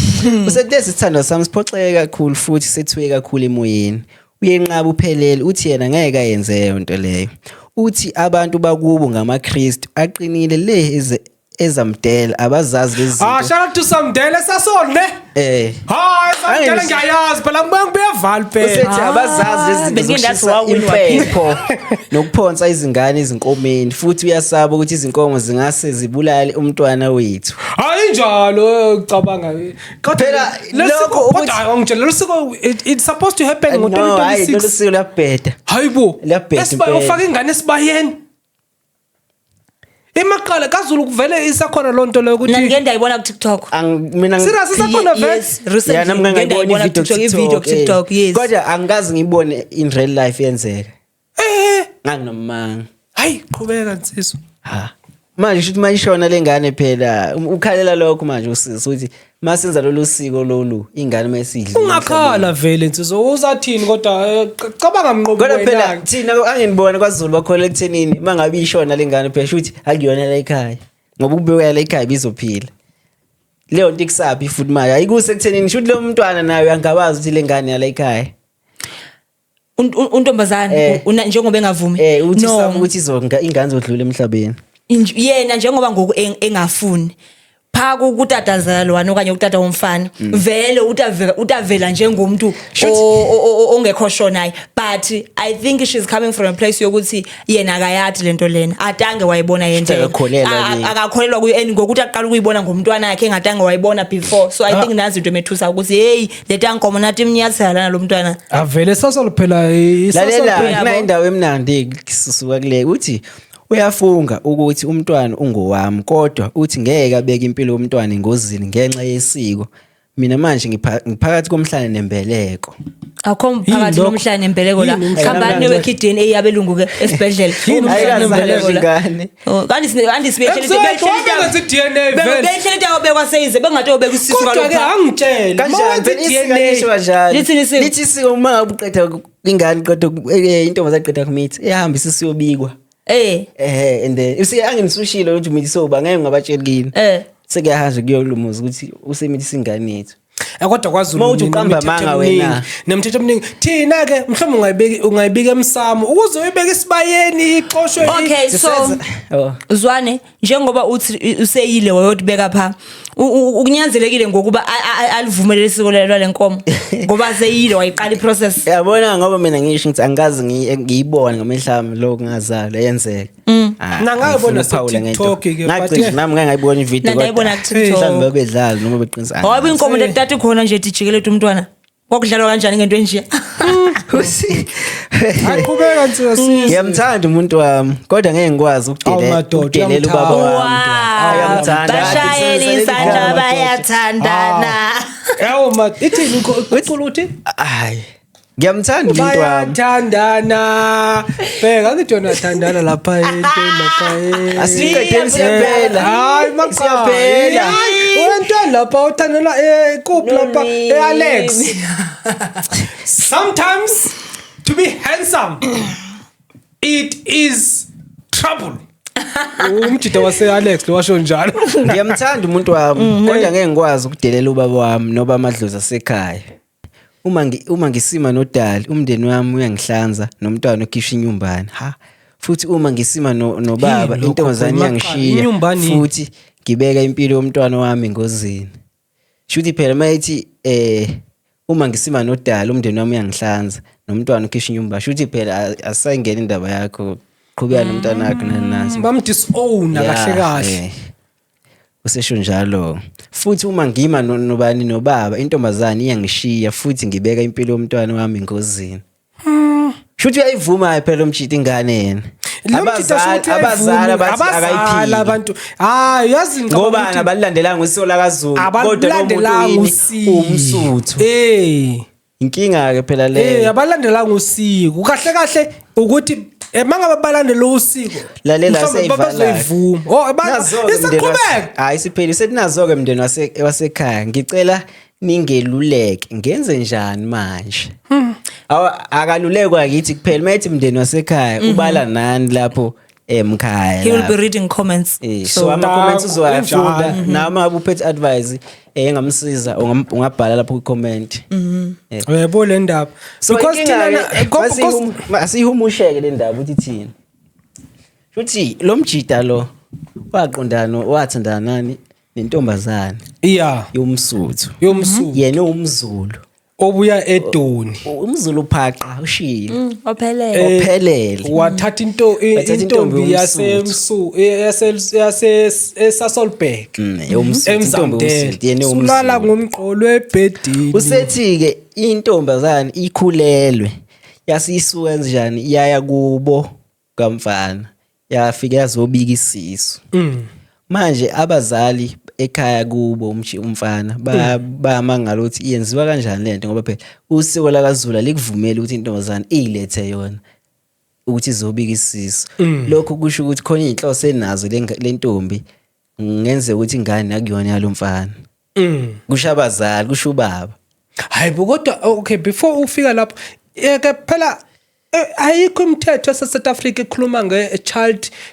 Usethi lesi sithandwa sami siphoxeke kakhulu futhi sethuke kakhulu emoyeni. Uyenqaba uphelele, uthi yena ngeke ayenze leyo nto leyo. Uthi abantu bakubo ngamaKristu aqinile le ezamdela, abazazi lezi Ah, zinto. shout out to Samdela Sasol ne. Hayi, Samdela ngiyayazi phela, ngibuya ngibuya phela. Usethi abazazi lezi zinto Bengike ndathi zokushisa wawini waphila. impepho nokuphonsa izingane ezinkomeni, futhi uyasaba ukuthi izinkomo zingase zibulale umntwana wethu. Hayi, njalo cabanga. Kodwa Phela, lesiko lokho ukuthi- kodwa angitshela lesiko it's supposed to happen ngo No, hayi, lolu 2026. siko luyabheda. Hayibo. Liyabheda impela. Ufaka ingane esibayeni. Emaqala kaZulu kuvele isakhona lonto leyo Mina ukuthi ngike ndayibona ku TikTok. Mina Serious, isakhona vele? Yes, recently Ya, nami ngike ngangayibona ndayibona i-video ku TikTok, i-video ku TikTok, yes. Kodwa angikaze ngiyibone in real life yenzeka. Nganginomanga. Hayi, qhubeka nsizwa. Ha. Manje shuthi mayishona lengane phela, ukhalela lokho manje usisi ukuthi masenza lolu siko lolu ingane mayisidla. Ungakhala vele nsizwa, uzathini kodwa cabanga mnqobi Kodwa phela wena. thina anginibona kwaZulu bakholwa ekuthenini mangabe ishona lengane phela shuthi akuyona la ekhaya. Ngoba ukubeka la ekhaya bizophila. Leyo nto ikusaphi futhi manje ayikuse ekuthenini shuthi lo mntwana naye uyangabazi ukuthi lengane yala ekhaya. Untombazane njengoba engavumi. Uthi No. usaba ukuthi izonga ingane izodlula emhlabeni. Yena njengoba ngoku engafuni pha kutatazala lwana okanye utata womfana, vele utavela njengomuntu ongekho sure naye, but I think she's coming from a place yokuthi yena akayathi lento lena atange wayibona yenzeka. Akakholelwa kuyo. Akakholelwa kuyo, and ngokuthi aqala ukuyibona ngomntwana wakhe engatange wayibona before, so I think nazi into emethusa ukuthi hey, leta nkomo nathi imnyathela lana lo mntwana. Avele sasol phela isasol Lalela, phela. kuna indawo emnandi kusuka kule, uthi uyafunga ukuthi umntwana ungowami, kodwa uthi ngeke abeke impilo yomntwana engozini ngenxa yesiko. Mina manje ngiphakathi komhlane nembeleko. Akho phakathi lokho? komhlane nembeleko la. Yini umhlane Khambani nembeleko? niwekhe i-DNA yabelungu ke esibhedlela. Yini Umhlane umhlane nembeleko la. ingane. Oh, kanti sine kanti sibehlele Exactly, wabenza i-DNA vele. behlele into yobekwa seyize bengathi obeka isisu Kodwa ke kalokho. angitshele, Kanjani mawenza phela isiko i-DNA lisho kanjalo. Lithini isiko? Lithi isiko uma ngabe uqeda ingane iqeda intombazane iqeda kumithi ihamba isisiyobikwa. And then usike anginisushilo ukuthi umithi soba ngeke ngabatsheli kini. Sekuyahanjwa kuyolumuza ukuthi usemithi ingane yethu. Kodwa kwaZulu Uma uthi uqamba nemithetho amanga eminingi, wena. nemithetho eminingi thina ke mhlawumbe ungayibika emsamo ukuze uyibeke esibayeni ixoshwe Okay, so Oh. Zwane, njengoba uthi useyile wayotibeka pha, ukunyanzelekile ngokuba alivumele isiko lelo lenkomo ngoba seyile wayiqala iprocess. Yabona, ngoba mina ngisho ngithi angikaze ngiyibone ngamehlo ami lokhu ngazalwa yenzeka. Ah, Mina ngayibona angifuni ukuphawula ngento. se-TikTok ke, but Ngacishe ke- nami ngake ngayibona ivideo. Mina ndayibona ku-TikTok. Mhlawumbe babedlala noma beqinisa. Hayi, inkomo letatu khona nje ijikelele umntwana. Kwakudlalwa kanjani ngento enje? Aqhubeka nsizwa sizwe. Ngiyamthanda umuntu wami kodwa ngeke ngikwazi Awu, madoda, ukudelela ubaba uyamthanda. wami. Uyamthanda. Bashayela isandla, bayathandana. Yawo ma ithini ucula uthi? Hayi. Ngiyamthanda umuntu wami. Bayathandana. Bheka ngithi wena uyathandana lapha entweni lapha. Asiqedeni siyaphela. Hayi maqala. Siyaphela. Wentweni lapha uthandela kuphi lapha eAlex. Sometimes to be handsome it is trouble. Umjida wase Alex lo washo njalo. Ngiyamthanda umuntu wami kodwa ngeke ngikwazi ukudelela ubaba wami noba amadlozi asekhaya. Uma ngisima nodali umndeni wami uyangihlanza nomntwana okhishwa inyumbane. Ha. Futhi uma ngisima nobaba Yini lokho, intombazane Maqala? iyangishiya Inyumbane yini? futhi ngibeka impilo yomntwana wami engozini. Shuthi phela mayithi uma ngisima nodali umndeni wami uyangihlanza nomntwana okhishwa inyumbane. Shuthi phela asayingena indaba yakho, qhubeka nomntwana wakho nani nani. Bamdisown kahle kahle. Usesho njalo. Futhi uma ngima nobani nobaba, intombazane iyangishiya futhi ngibeka impilo yomntwana wami engozini. Shuthi uyayivuma phela umjita ingane yena. Lo mjita shuthi Abazali uyayivuma. abathi Abazali akayiphiki. abantu hayi yazi ngicabanga Ngoba ukuthi abalandelanga usiko lakaZulu kodwa lo muntu abalandelanga yini usiko. umsuthu. Inkinga ke phela leyo. Abalandelanga usiko kahle kahle ukuthi mangabe balandela usiko, Lalela, mhlawumbe seyivala. bazoyivuma. Oh, Nazo-ke mndeni isaqhubeka. Hayi, sipheli sethi nazo-ke mndeni wasekhaya, ngicela ningeluleke ngenze njani manje. Akalulekwa kithi kuphela mayethi mndeni wasekhaya, ubala nani lapho emkhaya He will be lapho. reading comments. So ama-comments uzowafunda. Kunjalo. Nama uphethe advice engamsiza, ungabhala lapho kwi-comment. Uyabo le ndaba, So because thina inkinga-ke, masihumusheke le ndaba ukuthi thina futhi lo mjida lo waqondana, wathandana nani, nentombazane yomSuthu. Yomsuthu. Yena uwumZulu. Obuya eDoni. UmZulu phaqa ushilo. Ophelele. Ophelele. Wathatha into Wathatha intombi intombi yomSuthu. yasemsu yase yase eSasolburg. Yomsuthu, intombi yomSuthu, yena Sulala uwumZulu. ngomqolo ebhedini. Usethi-ke intombazane ikhulelwe, yasisuka kanjani, iyaya kubo kamfana, yafika yazobika isisu. Manje abazali ekhaya kubo umfana bayamangala ukuthi iyenziwa kanjani lento, ngoba phela usiko lakaZulu alikuvumeli ukuthi intombazane iyilethe yona ukuthi izobika isisu. Lokhu kusho ukuthi khona iy'nhloso enazo le ntombi, kungenzeka ukuthi ingane akuyona yalo mfana. Kusho abazali, kusho ubaba. Hayi bo, kodwa okay, before ufika lapho ke phela, ayikho imithetho yase South Africa ekhuluma nge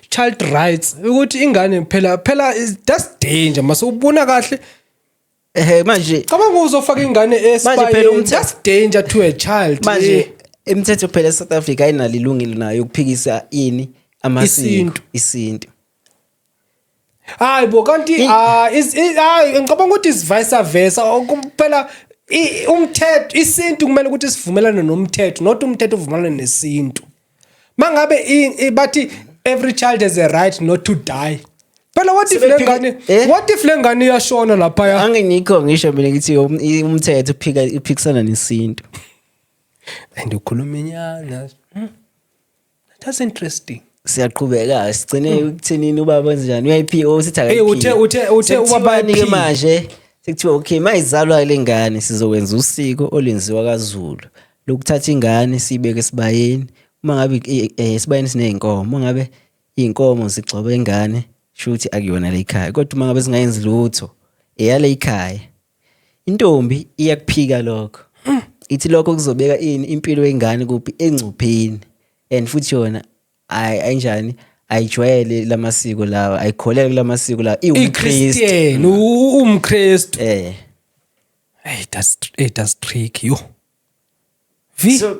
child rights, ukuthi ingane phela that's danger mase ubona kahle. Ehe, manje Cabanga uzofaka ingane Manje phela esibayeni, that's danger to a child. Manje imithetho phela eSouth Africa ayinalo ilungelo nayo ukuphikisa ini, amasiko. Isintu. Isintu. Hayi bo, kanti ah hayi, ngicabanga ukuthi is vice versa. Phela umthetho, isintu kumele ukuthi sivumelane nomthetho, not umthetho uvumelane nesintu. Mangabe bathi every child has a right not to die, phela what if le ngane Eh? what if le ngane iyashona lapha? Anginikho ngisho mina ngithi umthetho uphikisana nesintu. And ukhuluma inyanga. That's interesting. Siyaqhubeka, sigcine ekuthenini ubaba wenze njani, uyayiphika usithi? Eh, uthe ubaba ke ayaphika. Manje sekuthiwa okay, mayizalwa le ngane sizokwenza usiko olwenziwa kaZulu lokuthatha ingane siyibeke esibayeni. Uma ngabe esibayeni siney'nkomo, uma ngabe iy'nkomo zigxoba ingane, shuthi akuyona le ekhaya, kodwa uma ngabe zingayenzi lutho, eyale ekhaya. Intombi iyakuphika lokho, ithi lokho kuzobeka ini, impilo yengane kuphi, engcupheni, and futhi yona ayinjani, ayijwayele lamasiko lawa, ayikholelwa kulamasiko lawa, iwumKristu. I-Christian, umKristu. Hey, that's tricky, yo v So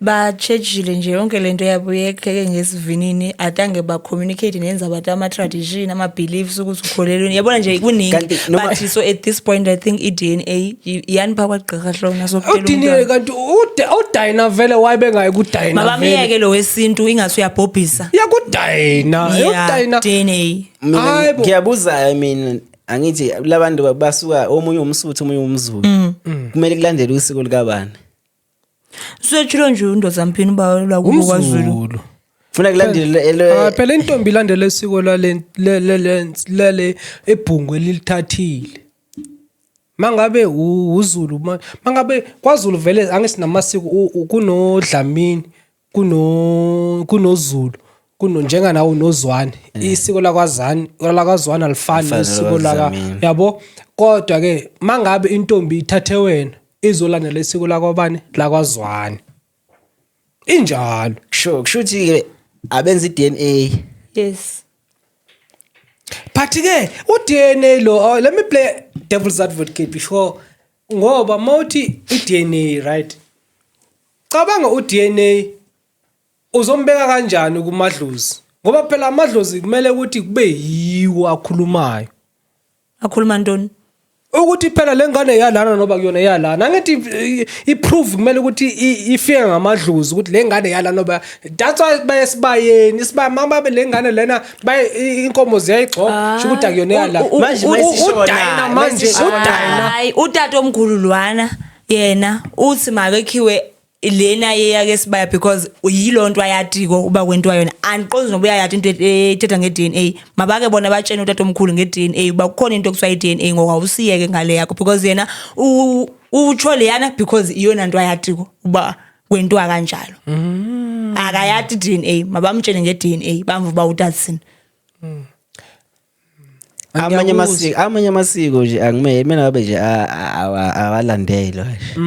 Batshejile nje yonke lento yabo yekheke ngesivinini, atange ba-communicate nenza abantu ama-tradition, ama-beliefs, ukuthi ukholelweni, yabona nje kuningi. But so at this point I think i-DNA yani phaa kwagqirha hlona Udiniwe kanti uDina vele wayebengayi kuDina vele. Mabamyeke lo wesintu, ingathi uyabhobhisa. Yakudina. Yeah, Yodina. DNA. Mina Hayi bo. ngiyabuza mina, angithi labantu basuka omunye umSuthu, omunye umZulu, kumele kulandele usiko likabani? Setshilo nje undoda mphini uba lwakubo kwaZulu. UmZulu. Funa kulandele Ah, phela intombi ilandele isiko lale lale ebhungu elilithathile. Mangabe uZulu, mangabe kwaZulu vele angisinamasiko, kunoDlamini, kunoZulu, kuno njenga nawo noZwane. Isiko lakwaZani, lakwaZwane alifani Alifani nesiko laka nelakwaDlamini. Yabo, kodwa ke mangabe intombi ithathe wena, izolandela isiko lakwabani, lakwaZwane. Injalo. Sure, kusho ukuthi abenza i-DNA. Yes. But ke uDNA lo, oh, let me play devil's advocate before, ngoba mawuthi iDNA, right, cabanga uDNA uzombeka kanjani kumadlozi, ngoba phela amadlozi kumele ukuthi kube yiwo akhulumayo. Akhuluma ntoni? Ukuthi phela lengane yalana noba kuyona yalana, angithi i-proof kumele ukuthi ifike ngamadlozi ukuthi lengane yalana noba. That's why bayesibayeni isibaya mama lengane lena baye inkomo ziyayigxoba, sho ukuthi akuyona yala. Manje mayisishona, uDayina manje mayisishona. uDayina. Hayi, utata omkhulu lwana yena uthi makekhiwe lena yeyake sibaya because yilonto ayatiko uba kwentiwa yona. Andiqondi noba uyayati into ethetha nge-DNA. Mabake bona batshene utata omkhulu nge-DNA uba kukhona into ekuthiwa i-DNA, ngoku awusiyeke ngale yakho because yena utsho leyana because iyona nto ayatiko uba kwentiwa kanjalo. Akayati i-DNA, mabamtshene nge-DNA bamve uba utathini. Amanye amasiko, amanye amasiko nje akumele mina ngabe nje awalandelwa nje.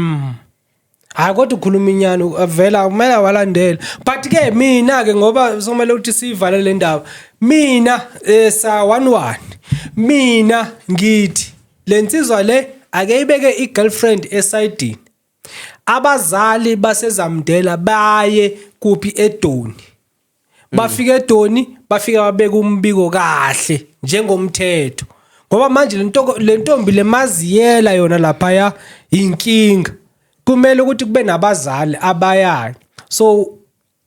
Hayi, kodwa ukhuluma inyani vela, kumele awalandele, but ke mina ke ngoba somele ukuthi siyivale le ndaba, mina sa 11 mina ngithi lensizwa le ake ibeke i-girlfriend esayidini, abazali basezamdela baye kuphi, eDoni. Bafika eDoni, bafika babeka umbiko kahle njengomthetho, ngoba manje lento lentombi lemaziyela yona lapha inkinga, kumele ukuthi kube nabazali abayayo. So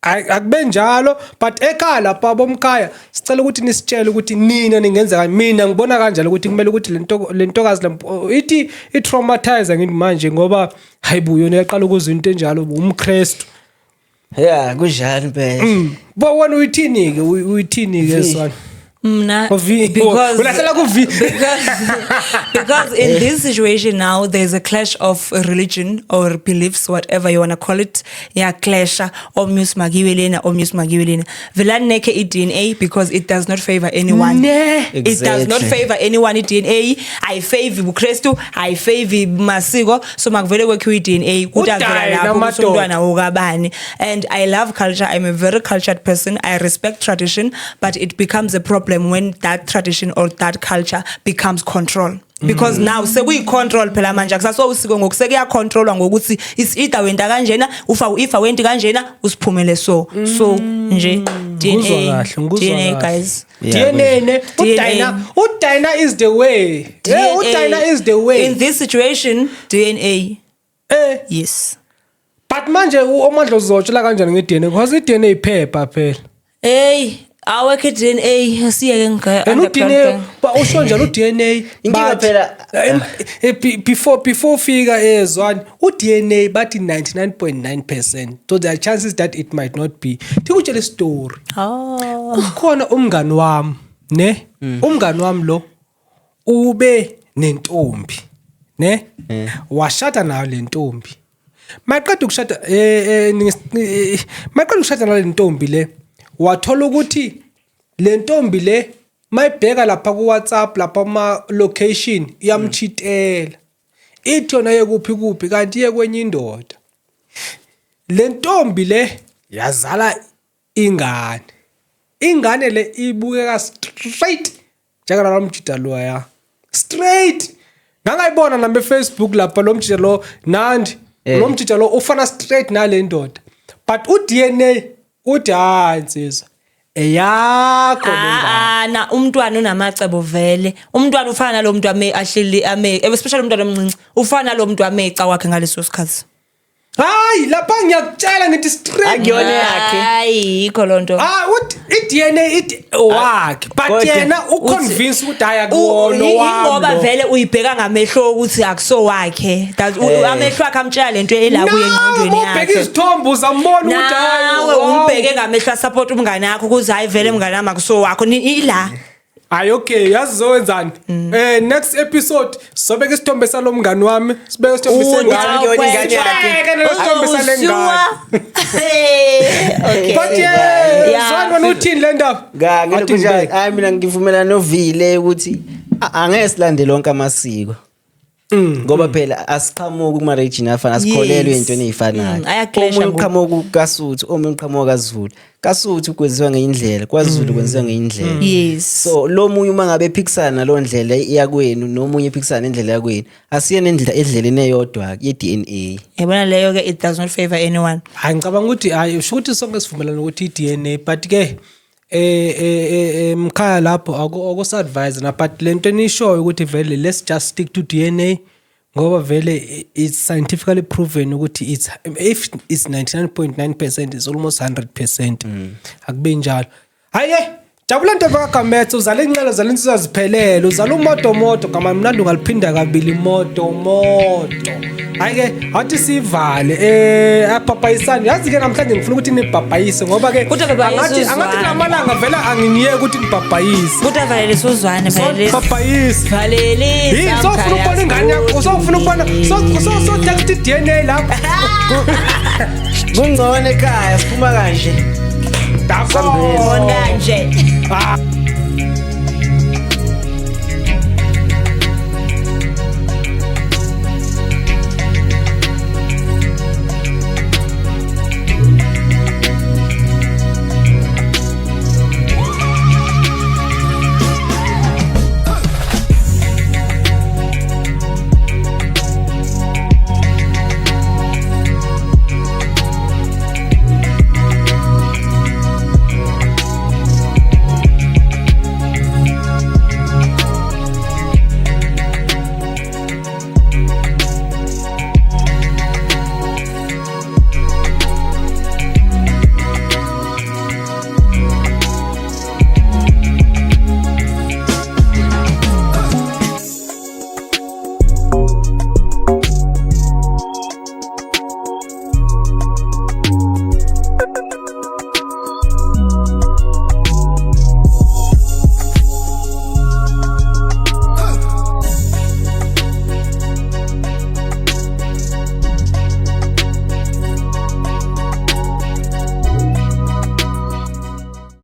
akube njalo, but ekhaya lapha bomkhaya sicela ukuthi nisitshele ukuthi nina ningenza kani. Mina ngibona kanjalo ukuthi kumele ukuthi lento lentokazi ithi i-traumatize ngithi manje, ngoba hayibo, yona yaqala ukuzwa into enjalo, umKristu. Yeah, kunjani impela. Bo wena uyithini ke, uyithini ke swana? Mna V. because Ulahlela ku-V. Because in this situation now there's a clash of religion or beliefs, whatever you want to call it. Yeah, clash, omnye usimakiwe lena, omnye usimakiwe lena. Velani nekhe i-DNA because it does not favor anyone. Ne. It does not favor anyone. I-DNA ayifavor buKristu, ayifavor masiko, so makuvele kwekhiwe i-DNA kuthi avela Udayi lapho ukuthi namadoda. umntwana okabani. And I love culture, I'm a very cultured person, I respect tradition, but it becomes a problem when that tradition or that culture becomes control, because now sekuyi-control phela manje, akusaso usiko ngoku, sekuyacontrolwa ngokuthi it's either wenta kanjena ufa, if awenti kanjena usiphumele. So nje Ngikuzwa DNA, kahle, ngikuzwa DNA kahle. guys. Yeah, DNA ne. DNA. uDina, uDina is the way. Yeah, uDina is the way. In this situation, DNA. Yes. But manje uMandlozi uzotshela kanjani nge-DNA, because i-DNA iphepha phela. Hey, awekho i-DNA, siyeke nge And u-DNA ba usho njalo u-DNA. Inkinga phela- Before ufika ezwani u-DNA bathi 99.9%, so there are chances that it might not be. Ngikutshela story. Oh. Kukhona umngani wami ne, umngani wami lo ube nentombi ne, washada nayo le ntombi. Maqeda ukushada maqeda ukushada nale ntombi le, wathola ukuthi le ntombi le mayibheka lapha ku WhatsApp lapha ama location iyamchitela, ithi yona yekuphi kuphi, kanti iye kwenye indoda. Le ntombi le yazala ingane, ingane le ibukeka straight njengalo mjida lo ya straight. Ngangayibona nami eFacebook lapha lo mjida lo nandi. Lo mjida lo ufana straight nale ndoda, but uDNA uthi hayi insizwa, eyakho lengane. Ah, na umntwana unamacebo vele. Umntwana ufana nalo muntu ame ahleli ame, especially umntwana omncinci ufana nalo muntu ameca wakhe ngaleso sikhathi. Hayi, lapha ngiyakutshela ngithi straight. Akuyona yakhe. Hayi, yikho lonto. Ah, uthi i-DNA ithi wakhe, but yena uconvince ukuthi hayi, akuwona wami Ingoba lo. Vele uyibheka ngamehlo ukuthi akuso wakhe. That amehlo akhe amtshela lento ela kuye engqondweni No, ubheka yakhe. izithombe uzambona ukuthi hayi. Nawe Wow. umbheke ngamehlo asupport umngane wakho ukuthi hayi vele mngane wami akuso wakho. Ila. Hayi, okay, yazi zowenzani, next episode sobeka isithombe salo mngani wami, sibeke isithombe sengane. Akuyona ingane yakhe. Sibeke nesithombe sale ngane. Okay. But yeah, Yeah. Zwana, wena uthini le ndaba? Nga Athi kunjani? ngibeke. Hayi, mina ngivumelana novile ukuthi angeke silandele wonke amasiko. Ngoba phela asiqhamuki kuma region afana, asikholelwe entweni ezifanayo. Ayaclasha Omunye ngoku. uqhamuka kaSuthu, omunye uqhamuka kaZulu. KaSuthu kwenziwa ngeindlela, kwaZulu kwenziwa ngeindlela. So lo munye uma ngabe ephikisana nalo ndlela iyakwenu, nomunye ephikisana nendlela yakwenu, asiye nendlela edleleni eyodwa ye-DNA. Yabona leyo ke, it does not favor anyone. Hayi, ngicabanga ukuthi hayi, usho ukuthi sonke sivumelana ukuthi i-DNA, but ke Mkhaya lapho akusa-advise na, but lento enishoyo ukuthi vele let's just stick to DNA, ngoba vele it's scientifically proven ukuthi it's, if it's 99.9%, it's almost 100%. Akube njalo. Hayi, jabula nto bakaGamethe, uzala inqela, uzala insizwa ziphelele, uzala umotomoto, gama mnandi ungaliphinda kabili motomoto. Hayi-ke, athi sivale apapayisani. Yazi-ke namhlanje ngifuna ukuthi nibhabhayise, ngoba-ke Kodwa bhabhayisa angathi uzwane. angathi kulamalanga vele anginiyeke ukuthi nibhabhayise. Kodwa valelisa uzwane, valelisa. Bhabhayise. Valelisa. Yini sofuna ukubona ingane yakho, sofuna ukubona so-test i-DNA lapho. Kungcono ekhaya siphuma kanje. Dako. Kanje. Ah.